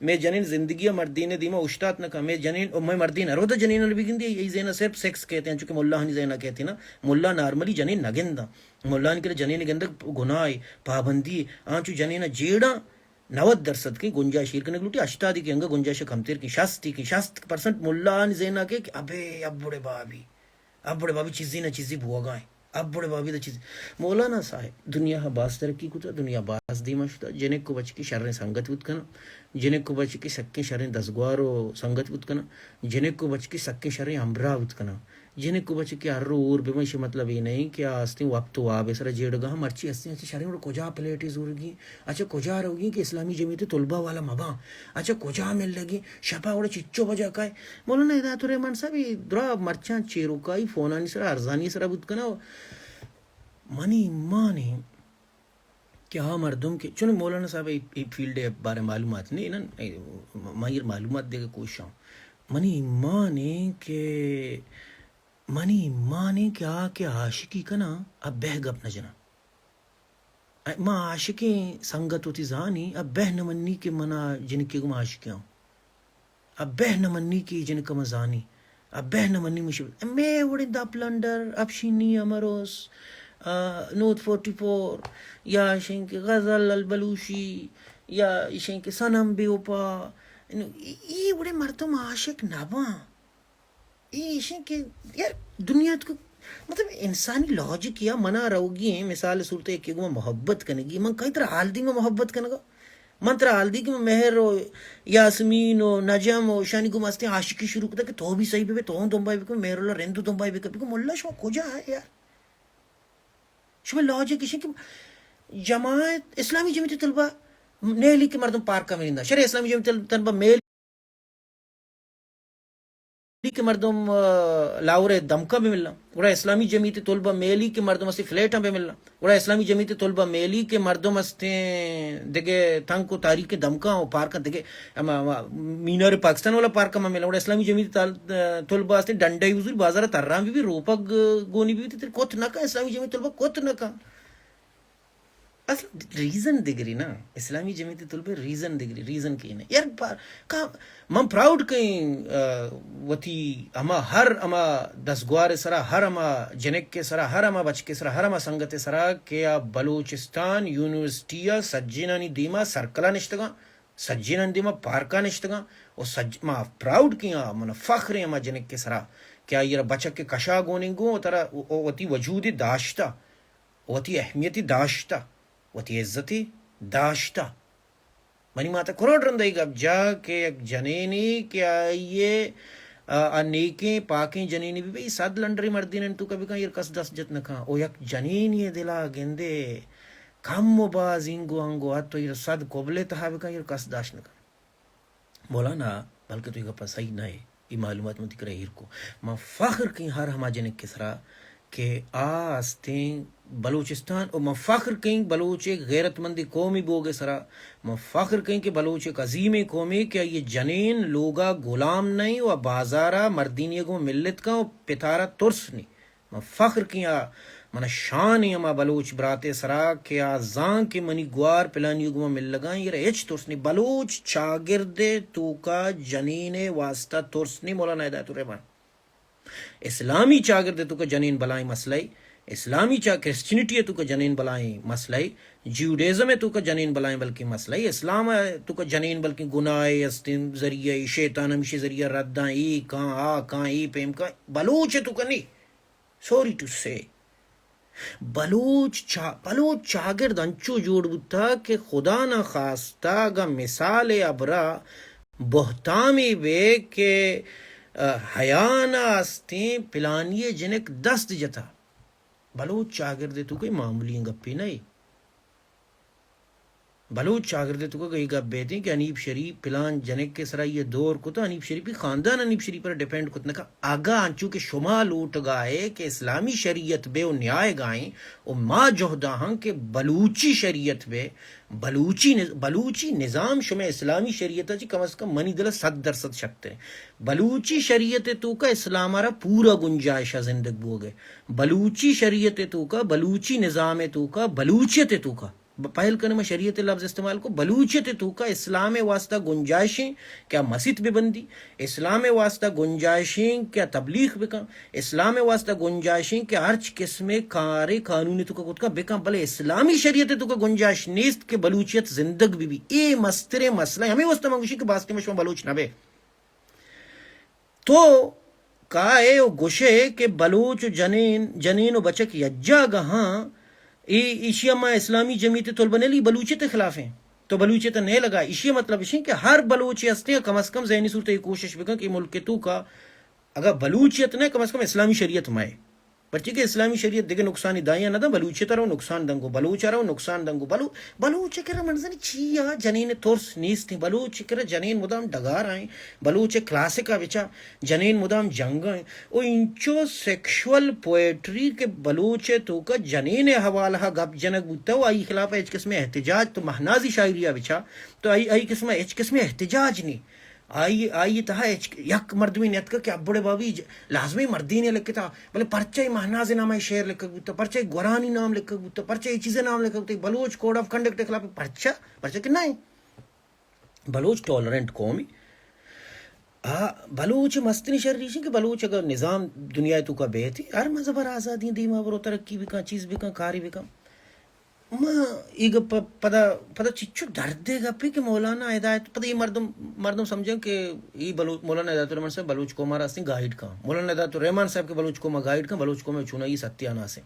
مئے جنین زندگی ء مردین دیما اوشتات نہ کن۔ مئے جنین، او مئے مردین ہر ودا جنین را بگندی، ای ذہن صرف سیکس کہتے ہیں، چونکہ ملاہانی ذہن کہتے ہیں نا، ملا نارملی جنین نہ گنداں۔ ملاہانی کرا جنین گندگ گناہ، پابندی، آنچو جنین جیڑاں۔ نود درصد کہ گنجائش ایر کنگ لوٹی، ہشتاد کہ انگا گنجائش کمتر کہ شست کہ شست پرسنٹ ملا آن ذہن ء کہ ابے ابڑے بابی، ابڑے بابی چیزی نہ چیزی بوگا ہیں، ابڑے بابی دا چیز۔ مولانا صاحب، دنیا ء باز ترقی کتا، دنیا باز دیما شتا، جنک و بچکی شریں سنگت بوت کناں، جنک و بچکی سکیں شریں دزگوار و سنگت بوت کناں، جنک و بچکی سکیں شریں ہمراہ بوت کناں۔ جنک و بچک کہ ہر رو ہور بہ بنت، ایشی مطلب اے نہ انت کہ آ ہستیں وپت و واب ء سرا جیڑگا ہم مرچی ہستیں۔ اچھا شریں وڑ کجا پلیٹے زورگی؟ اچھا کجا روگی کہ اسلامی جمعیت طلبہ والا مباں؟ اچھا کجا ملگی؟ شپا وڑا چچو بجا کائے؟ مولانا ہدایت الرحمن صاحب، اے درا مرچاں چیروکائی فونانی سرا، ارزانی سرا بوت کنا۔ منی ایمان ایں کہ آ مردم کہ چون مولانا صاحب ء اے، اے فیلڈ ء بارے معلومات نہیں نا، اے، ما ایر معلومات دیگ ء کوشاں۔ منی ایمان ایں کہ، منی ایمان ایں کہ آ کہ عاشقی کناں، آ بہ گپ نہ جناں۔ ما عاشقیں سنگت وتی زانی، آ بہ نہ منی کہ منا جنکے گما عاشقی آں۔ ابہ نہ منی کہ اے جنک ء من زانی، ابہ نہ منی مشی۔ مئے وڑیں دپ لنڈر، اپشینی امروس، آ، نوت فورٹی فور، یا اشیں کہ غزل البلوشی، یا اشیں کہ صنم بے وفا، نو، ای، ای وڑیں مردم عاشق نہ باں۔ ای اشیں کہ یار دنیا تو مطلب انسانی لاجک یا منا روگی ہیں، مثال صورت ایک گما محبت کنگی، من کئی ترا حال دی میں محبت کنگا۔ من ترا حال دی کہ من مہر و یاسمین و نجم و شانی گم استیں عاشقی شروع کتا کہ تو بھی صحیح بے، تو ہم دنبائی بکن، مہر اللہ رند دنبائی بکن۔ بگو ملا شما کجا ہے یار؟ شما لاجک اشی کہ جماعت، اسلامی جمعیت طلبہ نیلی کہ مردم پارکا منندہ، شر اسلامی جمعیت طلبہ میل کہ مردم، آ، لاہور ءِ دمکاں بہ ملاں، گڑا اسلامی جمعیت طلبہ میلی کہ مردم استی فلیٹاں بہ ملاں، گڑا اسلامی جمعیت طلبہ میلی کہ مردم استیں دگہ تنک و تاریکیں دمکاں و پارکاں دگہ ہما، ہما مینار پاکستان والا پارک ءَ مہ ملاں، گڑا اسلامی جمعیت طل-، طلبہ استیں ڈنڈائی حضور بازار ءَ تران بہ بی، روپگ گونی بہ بی، تر کت نہ کن، اسلامی جمعیت طلبہ کت نہ کن۔ اصل ریزن دگری نا، اسلامی جمعیت طلبہ ریزن دگری، ریزن کی نہ۔ یار پا-، کا-، من پراؤڈ کئیں، آ، وتی ہما ہر ہما دزگوار سرا، ہر ہما جنک سرا، ہر ہما بچک سرا، ہر ہما سنگت سرا کہ آ بلوچستان یونیورسٹی ءِ سجینانی دیما سرکلا نشتگاں، سجینانی دیما پارکا نشتگاں، و سج-، ما پراؤڈ کئیں، من فخر ایں ہما جنک سرا کہ آئی را بچک کشا گوننگو و ترا و-، و-، وتی وجود داشتہ۔ وتی اہمیتی داشتہ، وتی عزتی داشتہ۔ منی مات ءَ کروڑ رند ءَ اے گپ جا کہ یک جنینے کہ آئی ءَ، آ، آ نیکیں پاکیں جنینے بہ بی، صد لنڈری مردین انت تو کبھی کان ایر کس دست جت نہ کان۔ او یک جنینے دلا گندے کم و باز اینگو انگو ات تو ایر صد قبلے تہا بکان ایر کس داشت نہ کان۔ مولانا، بلکہ تو اے گپا صحیح نہ ئے، اے معلومات من تئی کرا ایر کو۔ من فخر کئیں ہر ہما جنک سرا کہ آ استیں بلوچستان، و من فخر کئیں بلوچ ایک غیرت مندیں قومی بوگ سرا، من فخر کئیں کہ بلوچ ایک عظیمیں قومے کہ آئی جنین لوگا غلام نہ ایں و بازارا مردینی گوں ملت کن و پتارا ترس نی۔ من فخر کئیں آ، من شان ایں ہما بلوچ براتے سرا کہ آ زان کہ منی گوار پلانی گوما ملگاں، ایر ہچ ترس نی۔ بلوچ چاگرد توکا جنین واسطہ ترس نی۔ مولانا ہدایت الرحمن، اسلامی چاگرد توکا جنین بلائیں مسئلہ اے، اسلامی چا-، کرسچنٹی توکا جنین بلائیں مسئلہ اے، جیوڈیزم توکا جنین بلائیں بلکیں مسئلہ اے، اسلام توکا جنین بلکیں گناہ استیں ذریعہ اے، شیطان ہمیشی ذریعہ رداں، اے کان، آ کان، اے پیم کان، بلوچ توکا نی۔ سوری ٹو سے، بلوچ چا-، بلوچ چاگرد انچو جوڑ بوتا کہ خدا نہ خواستہ اگاں مثال ابرا بہتامی بے کہ، آ، حیا نہ استیں پلانی جنک دست جتا۔ بلوچ چاگرد توکا معمولی گپے نہ اے۔ بلوچ چاگرد توکا اے گپ بیتیں کہ حنیف شریف پلان جنک سرا اے دور کتا، حنیف شریفی خاندان حنیف شریف پر ڈیپینڈ کت نکا۔ اگا انچو کہ شما لوٹگائے کہ اسلامی شریعت بے و نیائے گائیں و ما جہدا ہاں کہ بلوچی شریعت بے، بلوچی نظ-، بلوچی نظام شما اسلامی شریعت چی کم از کم منی دل صد درصد شک تریں۔ بلوچی شریعت توکا اسلام را پورا گنجائش زندگ بوگے۔ بلوچی شریعت توکا، بلوچی نظام توکا، بلوچیت توکا ب-، پہل کنے من شریعت لفظ استعمال کو، بلوچیت توکا اسلام واسطہ گنجائشیں کہ آ مسیت بہ بندی، اسلام واسطہ گنجائشیں کہ آ تبلیغ بکن، اسلام واسطہ گنجائشیں کہ ہرچ قسم کارے قانون توکا کت کن بکن، بلے اسلامی شریعت توکا گنجائش نیست کہ بلوچیت زندگ بہ بی۔ اے مستریں مسئلہ اے، ہمے واسطہ من گوشی کہ باستے من شما بلوچ نہ بے۔ تو کائے و گوشے کہ بلوچ و جنین، جنین و بچک یجاگہ ہاں، ای، ایشی ما اسلامی جمعیت طلبہ نیلی بلوچیت خلافیں۔ تو بلوچیت نیلگا، ایشی مطلب اشیں کہ ہر بلوچے ہستیں کم از کم ذہنی صورت اے کوشش بکن کہ ملک توکا اگا بلوچیت نہ، کم از کم اسلامی شریعت مائے۔ پرچے کہ اسلامی شریعت دگہ نقصانی دائیاں نہ داں، بلوچیت ء رو نقصان دنگو، بلوچ ء رو نقصان دنگو، بلو-، بلوچ ء کرا منزنی چی آ جنین ترس نیست ہیں، بلوچ ء کرا جنین مدام ڈگار آئیں، بلوچ ء کلاسک ء بچا جنین مدام جنگ آئیں۔ او انچو سیکشوئل پوئٹری کہ بلوچ ء توکا جنین ء حوالہ ء گپ جنگ بوتا و آئی خلاف ء ہچ قسم احتجاج تو مہنازی شاعری ء بچا تو آئی، آئی قسم ء ہچ قسم احتجاج نہیں۔ آئی، آئی تہا ہچ یک مردمے نیتکگ کہ ابڑے بابی ج-، لازمی مردینے لکھتا، بلے پرچہ اے مہناز نام ء شعر لکھگ بوتا، پرچہ اے گورانی نام لکھگ بوتا، پرچہ اے چیزے نام لکھگ بوتا، بلوچ کوڈ آف کنڈکٹ خلاف پرچہ، پرچہ کہ نہ ایں۔ بلوچ ٹالرنٹ قومے۔ آ، بلوچ مستریں شر ایش کہ بلوچ اگر نظام دنیا توکا بیت، ہر مذہب ہر آزادی دیما برو، ترقی بکن، چیز بکن، کاری بکن۔ ما اے گپ ء پدا، پدا چچو دردے گپے کہ مولانا ہدایت، پدا اے مردم، مردم سمجھن کہ اے بلو-، مولانا ہدایت الرحمن صاحب بلوچ قوم ء راستیں گائیڈ کن۔ مولانا ہدایت الرحمن صاحب کہ بلوچ قوم ء گائیڈ کن، بلوچ قوم ء چونائی ستیاناس ہیں۔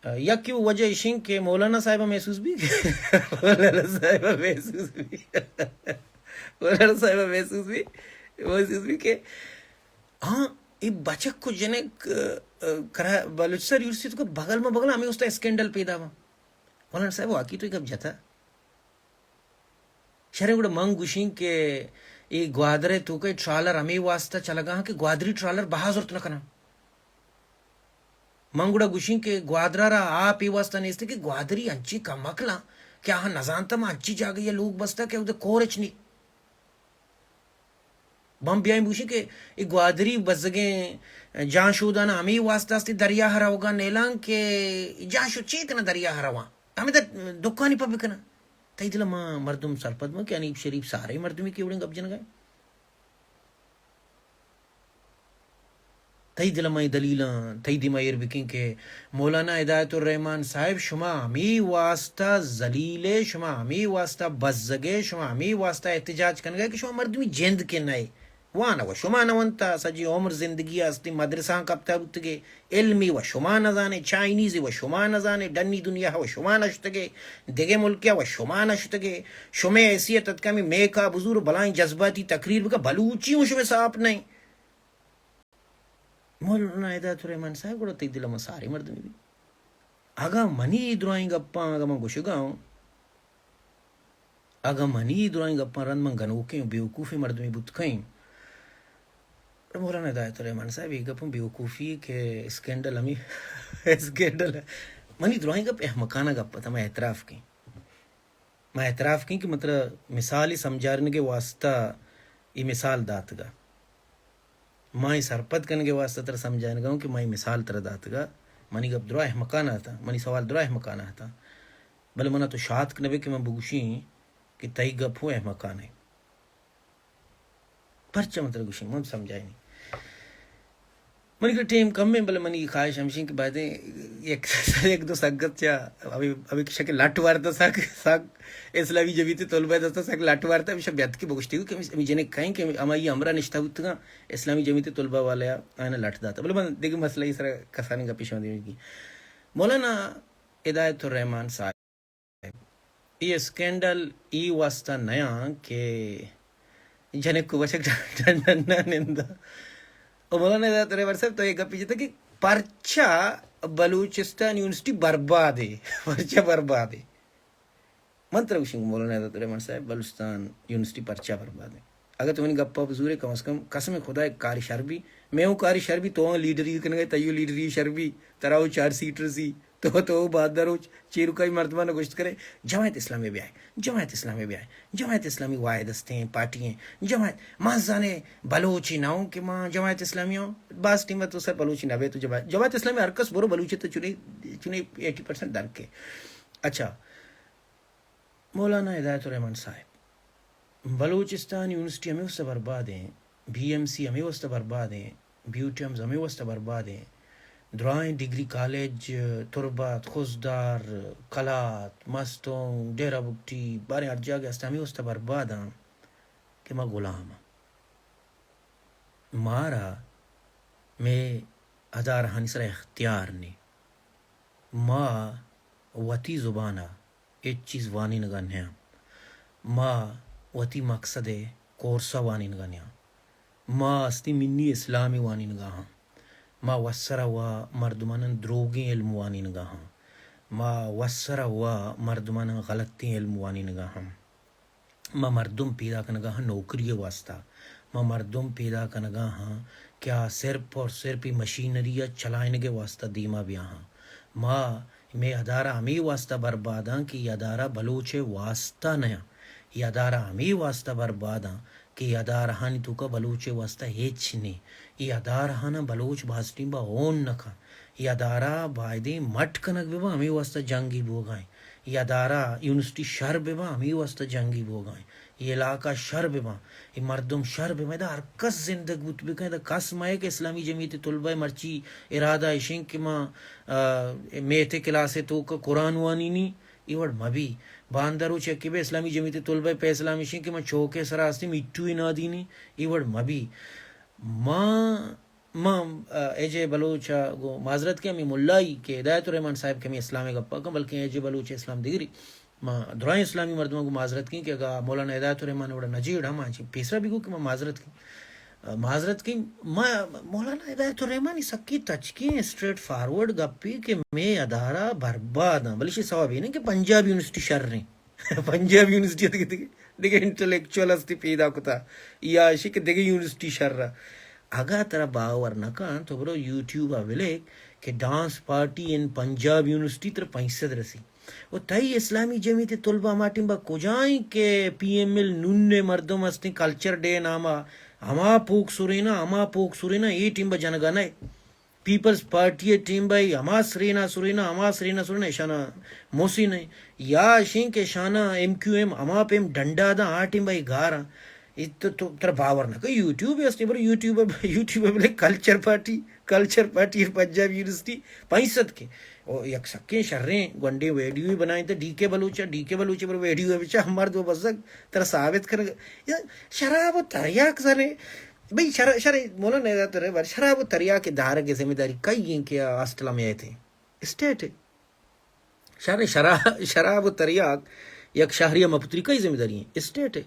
ء، یکے وجہ اشیں کہ مولانا صاحب ء محسوس بی، مولانا صاحب ء محسوس بی، مولانا صاحب ء محسوس بی، محسوس بی کہ ہاں، اے بچک و جنک، ء، ء، کرا بلوچستان یونیورسٹی تو بغل ما بغل ہمیں استا اسکینڈل پیدا با۔ مولانا صاحب واقعی تو گپ جتا۔ شریں گڑا من گوشیں کہ اے گوادر ءِ توکا ٹرالر ہمے واسطہ چلگا ہاں کہ گوادری ٹرالر بہا زرت نہ کناں۔ من گڑا گوشیں کہ گوادر ءَ را آپ اے واسطہ نیست کہ گوادری انچیں کم عقلاں کہ آہاں نزانتہ ما انچیں جاگہ یا لوگ بستہ کہ اود کور اچ نی۔ من بیائیں بوشیں کہ اے گوادری بزگیں جانشودان ہمے واسطہ است دریا ءَ روگا نیلاں کہ جانشود چے کناں دریا ءَ رواں؟ ہمے در دکانی پہ بکناں۔ تئی دل ءَ ما مردم سرپد باں کہ حنیف شریف سارے مردمی کہ وڑیں گپ جنگا۔ تئی دل ءَ ما اے دلیلاں تئی دیما ایر بکیں کہ مولانا ہدایت الرحمن صاحب، شما ہمے واسطہ ذلیل ئے، شما ہمے واسطہ بزگ ئے، شما ہمے واسطہ احتجاج کنگ ئے کہ شما مردمی جند کہ نہ ئے۔ وانگ ءَ شما نہ ونتا، سجی عمر زندگی ءَ ہستی مدرساں کپتا بوتگے، علمی و شما نزانے، چائنیزی و شما نزانے، ڈنی دنیا و شما نشتگے، دگہ ملکیا و شما نشتگے۔ شمے حیثیت اتکا ہمے میکا بزور و بلائیں جذباتی تقریر بکا، بلوچی ہوں شمے ساپ نہیں۔ مولانا ہدایت الرحمن صاحب، گڑا تئی دل ءَ ما سارے مردمے بی۔ اگاں منی اے درائیں گپاں، اگاں من گوشگا ہوں، اگاں منی اے درائیں گپاں رند من گنوکیں و بیوقوفیں مردمے بوت کئیں، مولانا ہدایت الرحمن صاحب، اے گپ ہوں بیوقوفی کہ اسکینڈل ہمیں اسکینڈل۔ منی درائیں گپ احمقانہ گپ ات، ما اعتراف کیں۔ ما اعتراف کیں کہ من ترا مثالے سمجھارینگ ءِ واسطہ اے مثال داتگا۔ ما اے سرپد کنگ ءِ واسطہ ترا سمجھائینگا ہوں کہ ما اے مثال ترا داتگا۔ منی گپ درا احمقانہ اتاں، منی سوال درا احمقانہ اتاں، بلے منا تو شاتک نہ بے کہ من بگوشیں کہ تئی گپ ہوں احمقانہ ایں۔ پرچا من ترا گوشیں، من سمجھائینی۔ منی کرا ٹیم کم ایں، بلے منی خواہش ہمشیں کہ بایدیں یک، یک دو سنگت چا ابھی، ابھی شکل لٹ وارتا، سک، سک اسلامی جمعیت طلبہ دستا سک لٹ وارتا، ہمیشہ بیت کہ بگوشتی کہ ہمیں جنک کہیں کہ ہمائی ہمراہ نشتہ بوتگاں، اسلامی جمعیت طلبہ والے آئینا لٹ داتا۔ بلے من دیگه مسئلہ ای سرا کسانی گپی شما دیوی کی۔ مولانا ہدایت الرحمن صاحب، اے اسکینڈل ای واسطہ نیاں کہ جنک و بچک ڈنڈن نہ نندا۔ او مولانا ہدایت الرحمن صاحب، تو یہ گپی جتا کہ پرچا بلوچستان یونیورسٹی برباد ہے، پرچا برباد ہے۔ من ترا گوشیں مولانا ہدایت الرحمن صاحب، بلوچستان یونیورسٹی پرچا برباد ہے؟ اگاں تو منی گپا بزورے، کم از کم قسم خدا یک کاری شر بی، میں اوں کاری شر بی، تو اوں لیڈری کنگا، تئیو لیڈری شر بی، ترا او چار سیٹ رسی، تو، تو بعد روچ چیروکائی مردماں گوشت کرے، جماعت اسلامی بیائے، جماعت اسلامی بیائے، جماعت اسلامی واحد استیں پارٹی ہیں، جماعت، ما زانے بلوچی نہ ہوں کہ ما جماعت اسلامی ہوں، باز ٹیم تو سر بلوچی نہ بے تو جماعت، جماعت اسلامی ہر کس برو بلوچی تو چنے، چنے ایٹی پرسنٹ درکے۔ اچھا، مولانا ہدایت الرحمن صاحب، بلوچستان یونیورسٹی ہمے واسطہ برباد ہیں، بی ایم سی ہمے واسطہ برباد ہیں، بیوٹیمز ہمے واسطہ برباد ہیں، درائیں ڈگری کالج، تربت، خضدار، قلات، مستونگ، ڈیرہ بگٹی، باریں ہر جاگہ است ہمے واسطہ برباد ہیں کہ ما غلام ہیں۔ مارا مئے ادارہانی سرا اختیار نے۔ ما وتی زبان ء ہچ چیز وانینگا نیاں۔ ما وتی مقصد ء کورس ء وانینگا نیاں۔ ما ہستی منی اسلام ء وانینگا ہاں۔ ما وسرا و مردماناں دروگیں علم وانینگا ہاں۔ ما وسرا و مردماناں غلطیں علم وانینگا ہاں۔ ما مردم پیدا کنگا ہاں نوکری ء واسطہ۔ ما مردم پیدا کنگا ہاں کہ آ صرف اور صرف ای مشینری ء چلائینگ ء واسطہ دیما بیا ہاں۔ ما، مئے ادارہ ہمے واسطہ برباد آں کہ ای ادارہ بلوچ ء واسطہ نیاں۔ ای ادارہ ہمے واسطہ برباد آں کہ ای ادارہانی توکا بلوچ ء واسطہ ہچ نے۔ ای ادارہاناں بلوچ باز ٹیم با اون نہ کن۔ ای ادارہ بایدیں مٹ کنگ بہ باں، ہمے واسطہ جنگی بوگا ایں۔ ای ادارہ یونیورسٹی شر بہ باں، ہمے واسطہ جنگی بوگا ایں۔ ای علاقہ شر بہ باں، ای مردم شر بہ باں۔ ادا ہر کس زندگ بوت بکن، ادا کس مئے کہ اسلامی جمعیت طلبہ مرچی ارادہ اشیں کہ ما، آ، میت کلاس توکا قرآن وانینی، ای وڑ مبی۔ باندہ روچ یکے بہ اسلامی جمعیت طلبہ فیصلہ ہمیشیں کہ ما چوک ء سرا ہستیں میٹو ء نادینی، ای وڑ مبی۔ ما، ما، آ، اے جے بلوچ ء گوں معذرت کہ ہمیں ملائی کہ ہدایت الرحمن صاحب کہ ہمیں اسلام ء گپا کن، بلکہ اے جے بلوچ اسلام دگری۔ ما درائیں اسلامی مردماں گوں معذرت کیں کہ اگا مولانا ہدایت الرحمن وڑا نہ جیڑ ہم آنچیں پیسرا بھی گو کہ ما معذرت کیں۔ آ، معذرت کیں، ما مولانا ہدایت الرحمن سکی تچکیں اسٹریٹ فارورڈ گپی کہ میں ادارہ برباد ہاں، بلے شی سواب یہ نہیں کہ پنجاب یونیورسٹی شر ہیں۔ پنجاب یونیورسٹی اتک اتک دگہ انٹلیکچوئل ہستی پیدا کتا، یا اشی کہ دگہ یونیورسٹی شر ء۔ اگاں ترا باور نہ کن تو برو یوٹیوب ء بلک کہ ڈانس پارٹی ان پنجاب یونیورسٹی ترا پنچ سد رسی۔ و تئی اسلامی جمعیت طلبہ ہما ٹیم با کجائیں کہ پی ایم ایل نون ء مردم ہستیں کلچر ڈے ناما ہما پوک سرینا، ہما پوک سرینا اے ٹیم با جنگا نئے۔ پیپلز پارٹی ء ٹیم بھائی ہما سرینا سرینا، ہما سرینا سرینا، اشانا موسی نہیں۔ یا اشیں کہ اشانا ایم کیو ایم ہما پیم ڈنڈا دا، آ ٹیم بھائی گاراں۔ ات تو، تو ترا باور نہ کہ یوٹیوب است، برو یوٹیوب، یوٹیوب بلے culture party, culture party Punjab university پنچ سد کے۔ او یک سکیں شریں گونڈیں ویڈیو بنائیں تو ڈی کے بلوچ، ڈی کے بلوچ برو ویڈیو بچا مرد و بزگ ترا ثابت کر۔ یا شراب و تریاک زنے۔ بھئی شر-، شر-، مولانا ندا ترے بار شراب و تریاک دارگ ذمہ داری کئی ہیں کہ ہاسٹل میں آئے تھے؟ اسٹیٹ ہے۔ شر شراب، شراب و تریاک یک شہری مپتری کئی ذمہ داری ہیں؟ اسٹیٹ ہے۔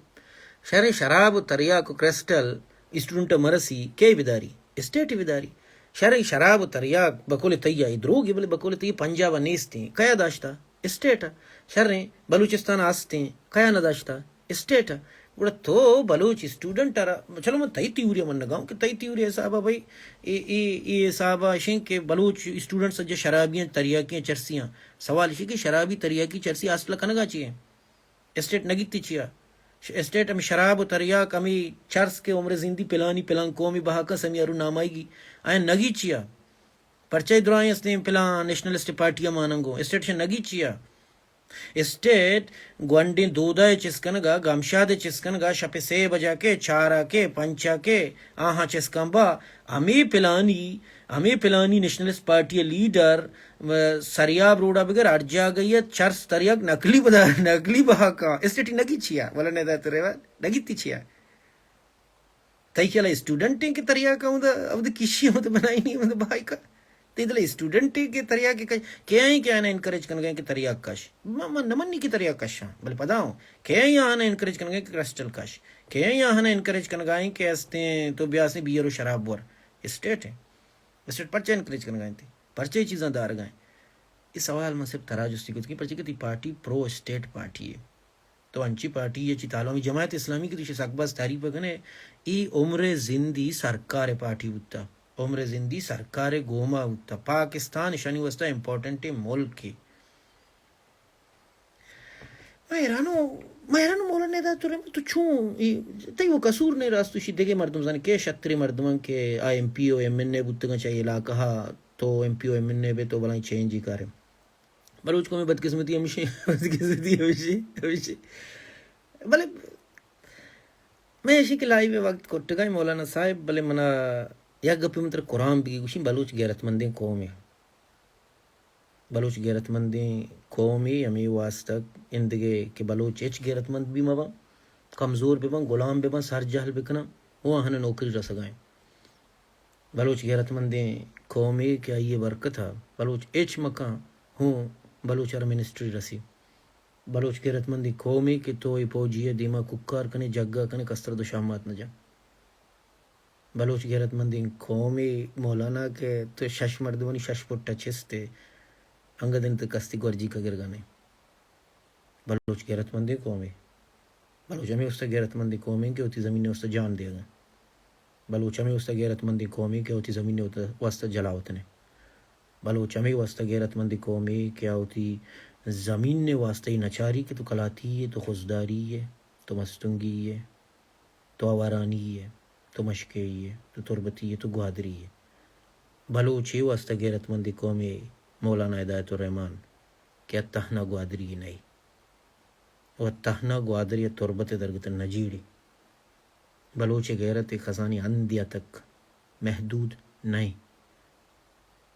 شر شراب و تریاک و کرسٹل اسٹوڈنٹ مرسی کئی بداری؟ اسٹیٹ بداری۔ شر شراب و تریاک بقول تیا ای دروگ ہے، بلے بقول تیا پنجاب نیست ہیں، کیا داشتا؟ اسٹیٹ ء۔ شریں بلوچستان ء است ایں، کیا نہ داشتہ؟ اسٹیٹ ء۔ گڑا تو بلوچ اسٹوڈنٹ ء را، چلو من تئی تھیوری ء منگا اوں کہ تئی تھیوری ء حساب ء بھئی اے، اے، اے حساب ء اشیں کہ بلوچ اسٹوڈنٹ سجہ شرابی ایں، تریاکی ایں، چرسی ایں۔ سوال اشی کہ شرابی، تریاکی، چرسی ہاسٹل ء کنگا چی ایں؟ اسٹیٹ نگیتی چیا؟ ش-، اسٹیٹ ہمیں شراب و تریاک، ہمیں چرس کے عمر زندی پلانی پلان قومی بہا کن سمیارو نامائیگی آیا نگی چیا؟ پرچہ درائیں استیں پلان نیشنلسٹ پارٹی ء ماننگو؟ اسٹیٹ شہ نگی چیا؟ اسٹیٹ گونڈیں دودا ء چست کنگا، گمشاد ء چست کنگا، شپ ء سے بجا کے، چارا کے، پنچا کے، آہاں چست کن با۔ ہمے پلانی، ہمے پلانی نیشنلسٹ پارٹی ء لیڈر، م-، سریاب روڈا بگر ہر جاگہ ء چرس تریاک نقلی بدا-، نقلی بہا کاں۔ اسٹیٹ نگی چیا؟ ولا ندا ترے وا نگی تی چیا؟ تئی خیال ء اسٹوڈنٹ ایں کہ تریاک ء اودا، اودا کشی ء اودا بنائینی اودا بہائی کا؟ تئی دل ء اسٹوڈنٹ ایں کہ تریاک ء کش-، کئے ایں کہ آہانا انکریج کنگا ایں کہ تریاک کش؟ ما، ما نہ منی کہ تریاک کشاں، بلے پدا ہوں کئے ایں آہانا انکریج کنگا ایں کہ کرسٹل کش؟ کئے ایں آہانا انکریج کنگا ایں کہ استیں تو بیا استیں بیئر و شراب ور؟ اسٹیٹ ایں۔ اسٹیٹ پرچہ انکریج کنگا ایں؟ پرچہ اے چیزاں دارگا ایں؟ اے سوال من صرف ترا جستی کت کہ پرچہ کہ تئی پارٹی پرو اسٹیٹ پارٹی ہے۔ تو انچی پارٹی ء چی تعلق ہمیں جماعت اسلامی کہ تو ایشی سک باز تعریف بکنے، ای عمر زندی سرکار پارٹی بوتا، عمر زندی سرکار گوما بوتا۔ پاکستان ایشانی واسطہ امپورٹنٹ ملک ہے۔ من حیرانو، من حیرانو مولانا ندا ترے، تو چون ای، تئی وہ قصور نہیں، راست تو شی دگے مردم زانے کہ شترے مردمان کہ آ ایم پی او ایم این اے بوتگاں چاہیے علاقہ ہا، تو ایم پی او ایم این اے بے تو بلائیں چینج ہی کرے۔ بلوچ قوم ء بدقسمتی ہمیشی، بدقسمتی ہمیشی، ہمیشی۔ بلے میں ایشی کہ لائیو ء وقت کٹگا مولانا صاحب، بلے منا یک گپے من ترا قرآن بگی گوشیں، بلوچ غیرت مندیں قومے۔ بلوچ غیرت مندیں قومے، ہمے واسطہ اندگے کہ بلوچ ہچ غیرت مند بھی مباں، کمزور بباں، غلام بباں، سر جہل بکناں، وہ آہن نوکری رسگائیں۔ بلوچ غیرت مندیں قومے کہ آئی ء برکت ء بلوچ ہچ مکاں ہوں بلوچ ء را منسٹری رسی۔ بلوچ غیرت مندیں قومے کہ تو اے پوجی ء دیما کوکار کنے، جگا کنے، کستر دو شامات نہ جا۔ بلوچ غیرت مندیں قومے مولانا کہ تو شش مردمانی شش پٹ ء چست ء انگت انت کستی گورجی کگرگا نہیں۔ بلوچ غیرت مندیں قومے۔ بلوچ ہمے واسطہ غیرت مندیں قومے کہ وتی زمین واسطہ جان دیگا۔ بلوچ ہمے واسطہ غیرت مندیں قومے کہ وتی زمین واسطہ جلاوطن ہے۔ بلوچ ہمے واسطہ غیرت مندیں قومے کہ آ وتی زمین واسطہ ہی نچاری کہ تو کلاتی ہے، تو خضداری ہے، تو مستونگی ہے، تو آوارانی ہے، تو مشکے ہے، تو تربتی ہے، تو گوادری ہے۔ بلوچ اے واسطہ غیرت مندیں قومے مولانا ہدایت الرحمن کہ آ تہنا گوادری نئی۔ و تہنا گوادر یا تربت ء درگت نہ جیڑی۔ بلوچ ء غیرت ء خزانی ہندیا تک محدود نہ انت۔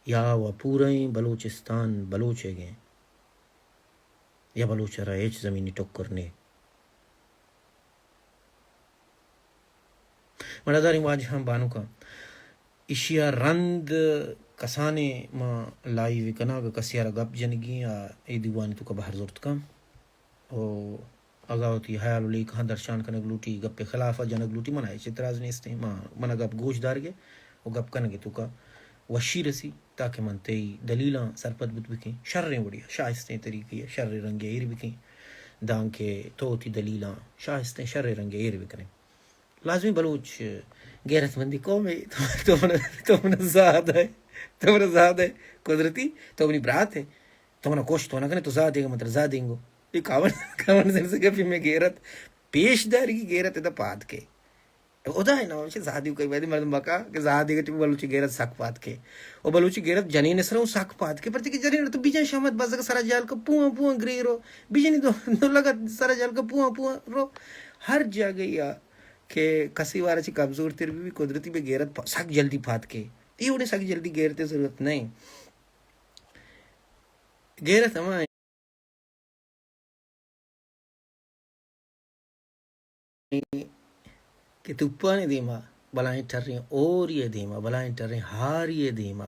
یا و پورئیں بلوچستان بلوچ ء گیں یا بلوچ ء را ہچ زمینی ٹکر نے۔ مڑاداریں واجہاں بانکاں، ایشی ء رند کسانیں ما لائیو کناں، اگہ کسے ء را گپ جنگی ء اے دیوان ء توکا بہر زرت کن۔ و اگہ وتی ہیال و لیکہاں درشان کنگ لوٹی، گپ ء خلاف ء جنگ لوٹی، من ء ہچ اعتراض نیست انت۔ ما، من ء گپ گوش دارگ ء و گپ کنگ ء توکا وشی رسی، تاکہ من تئی دلیلاں سرپد بوت بکیں، شریں وڑی ء، شائستیں طریقے ء، شریں رنگے ء ایر بکیں۔ دانکہ تو وتی دلیلاں شائستیں شریں رنگے ایر بکنے۔ لازمی بلوچ غیرت مندی قومے، تو، تو من، تو من زاد ئے، تو من زاد ئے، قدرتی، تو منی برات ئے، تو منا کشت تو نہ کنے، تو زادے گا، مطلب زادینگو۔ اے کامن، کامن سینس گپی۔ مئے غیرت پیش دارگی، غیرت ادا پاد کے۔ خدا ہے نا، ہمیشہ زادی کئی ویدی مردم بکا کہ زادی گٹی بلوچی غیرت سک پاد کے۔ او بلوچی غیرت جنین سرا سک پاد کے، پرچہ کہ جنین تو بیجن شامت بزگ سرا جال کا پوان پوان گریرو، بیجنی دو، دو لگا سرا جال کا پوان پوان رو۔ ہر جاگہ یا کہ کسی وارا چی کمزور تر بی، قدرتی بے غیرت پا-، سک جلدی پاد کے۔ ای وڑے سک جلدی غیرت ضرورت نہیں۔ غیرت ہما کہ توپانے دیما، بلائیں ٹریں اوری دیما، بلائیں ٹریں ہاری دیما،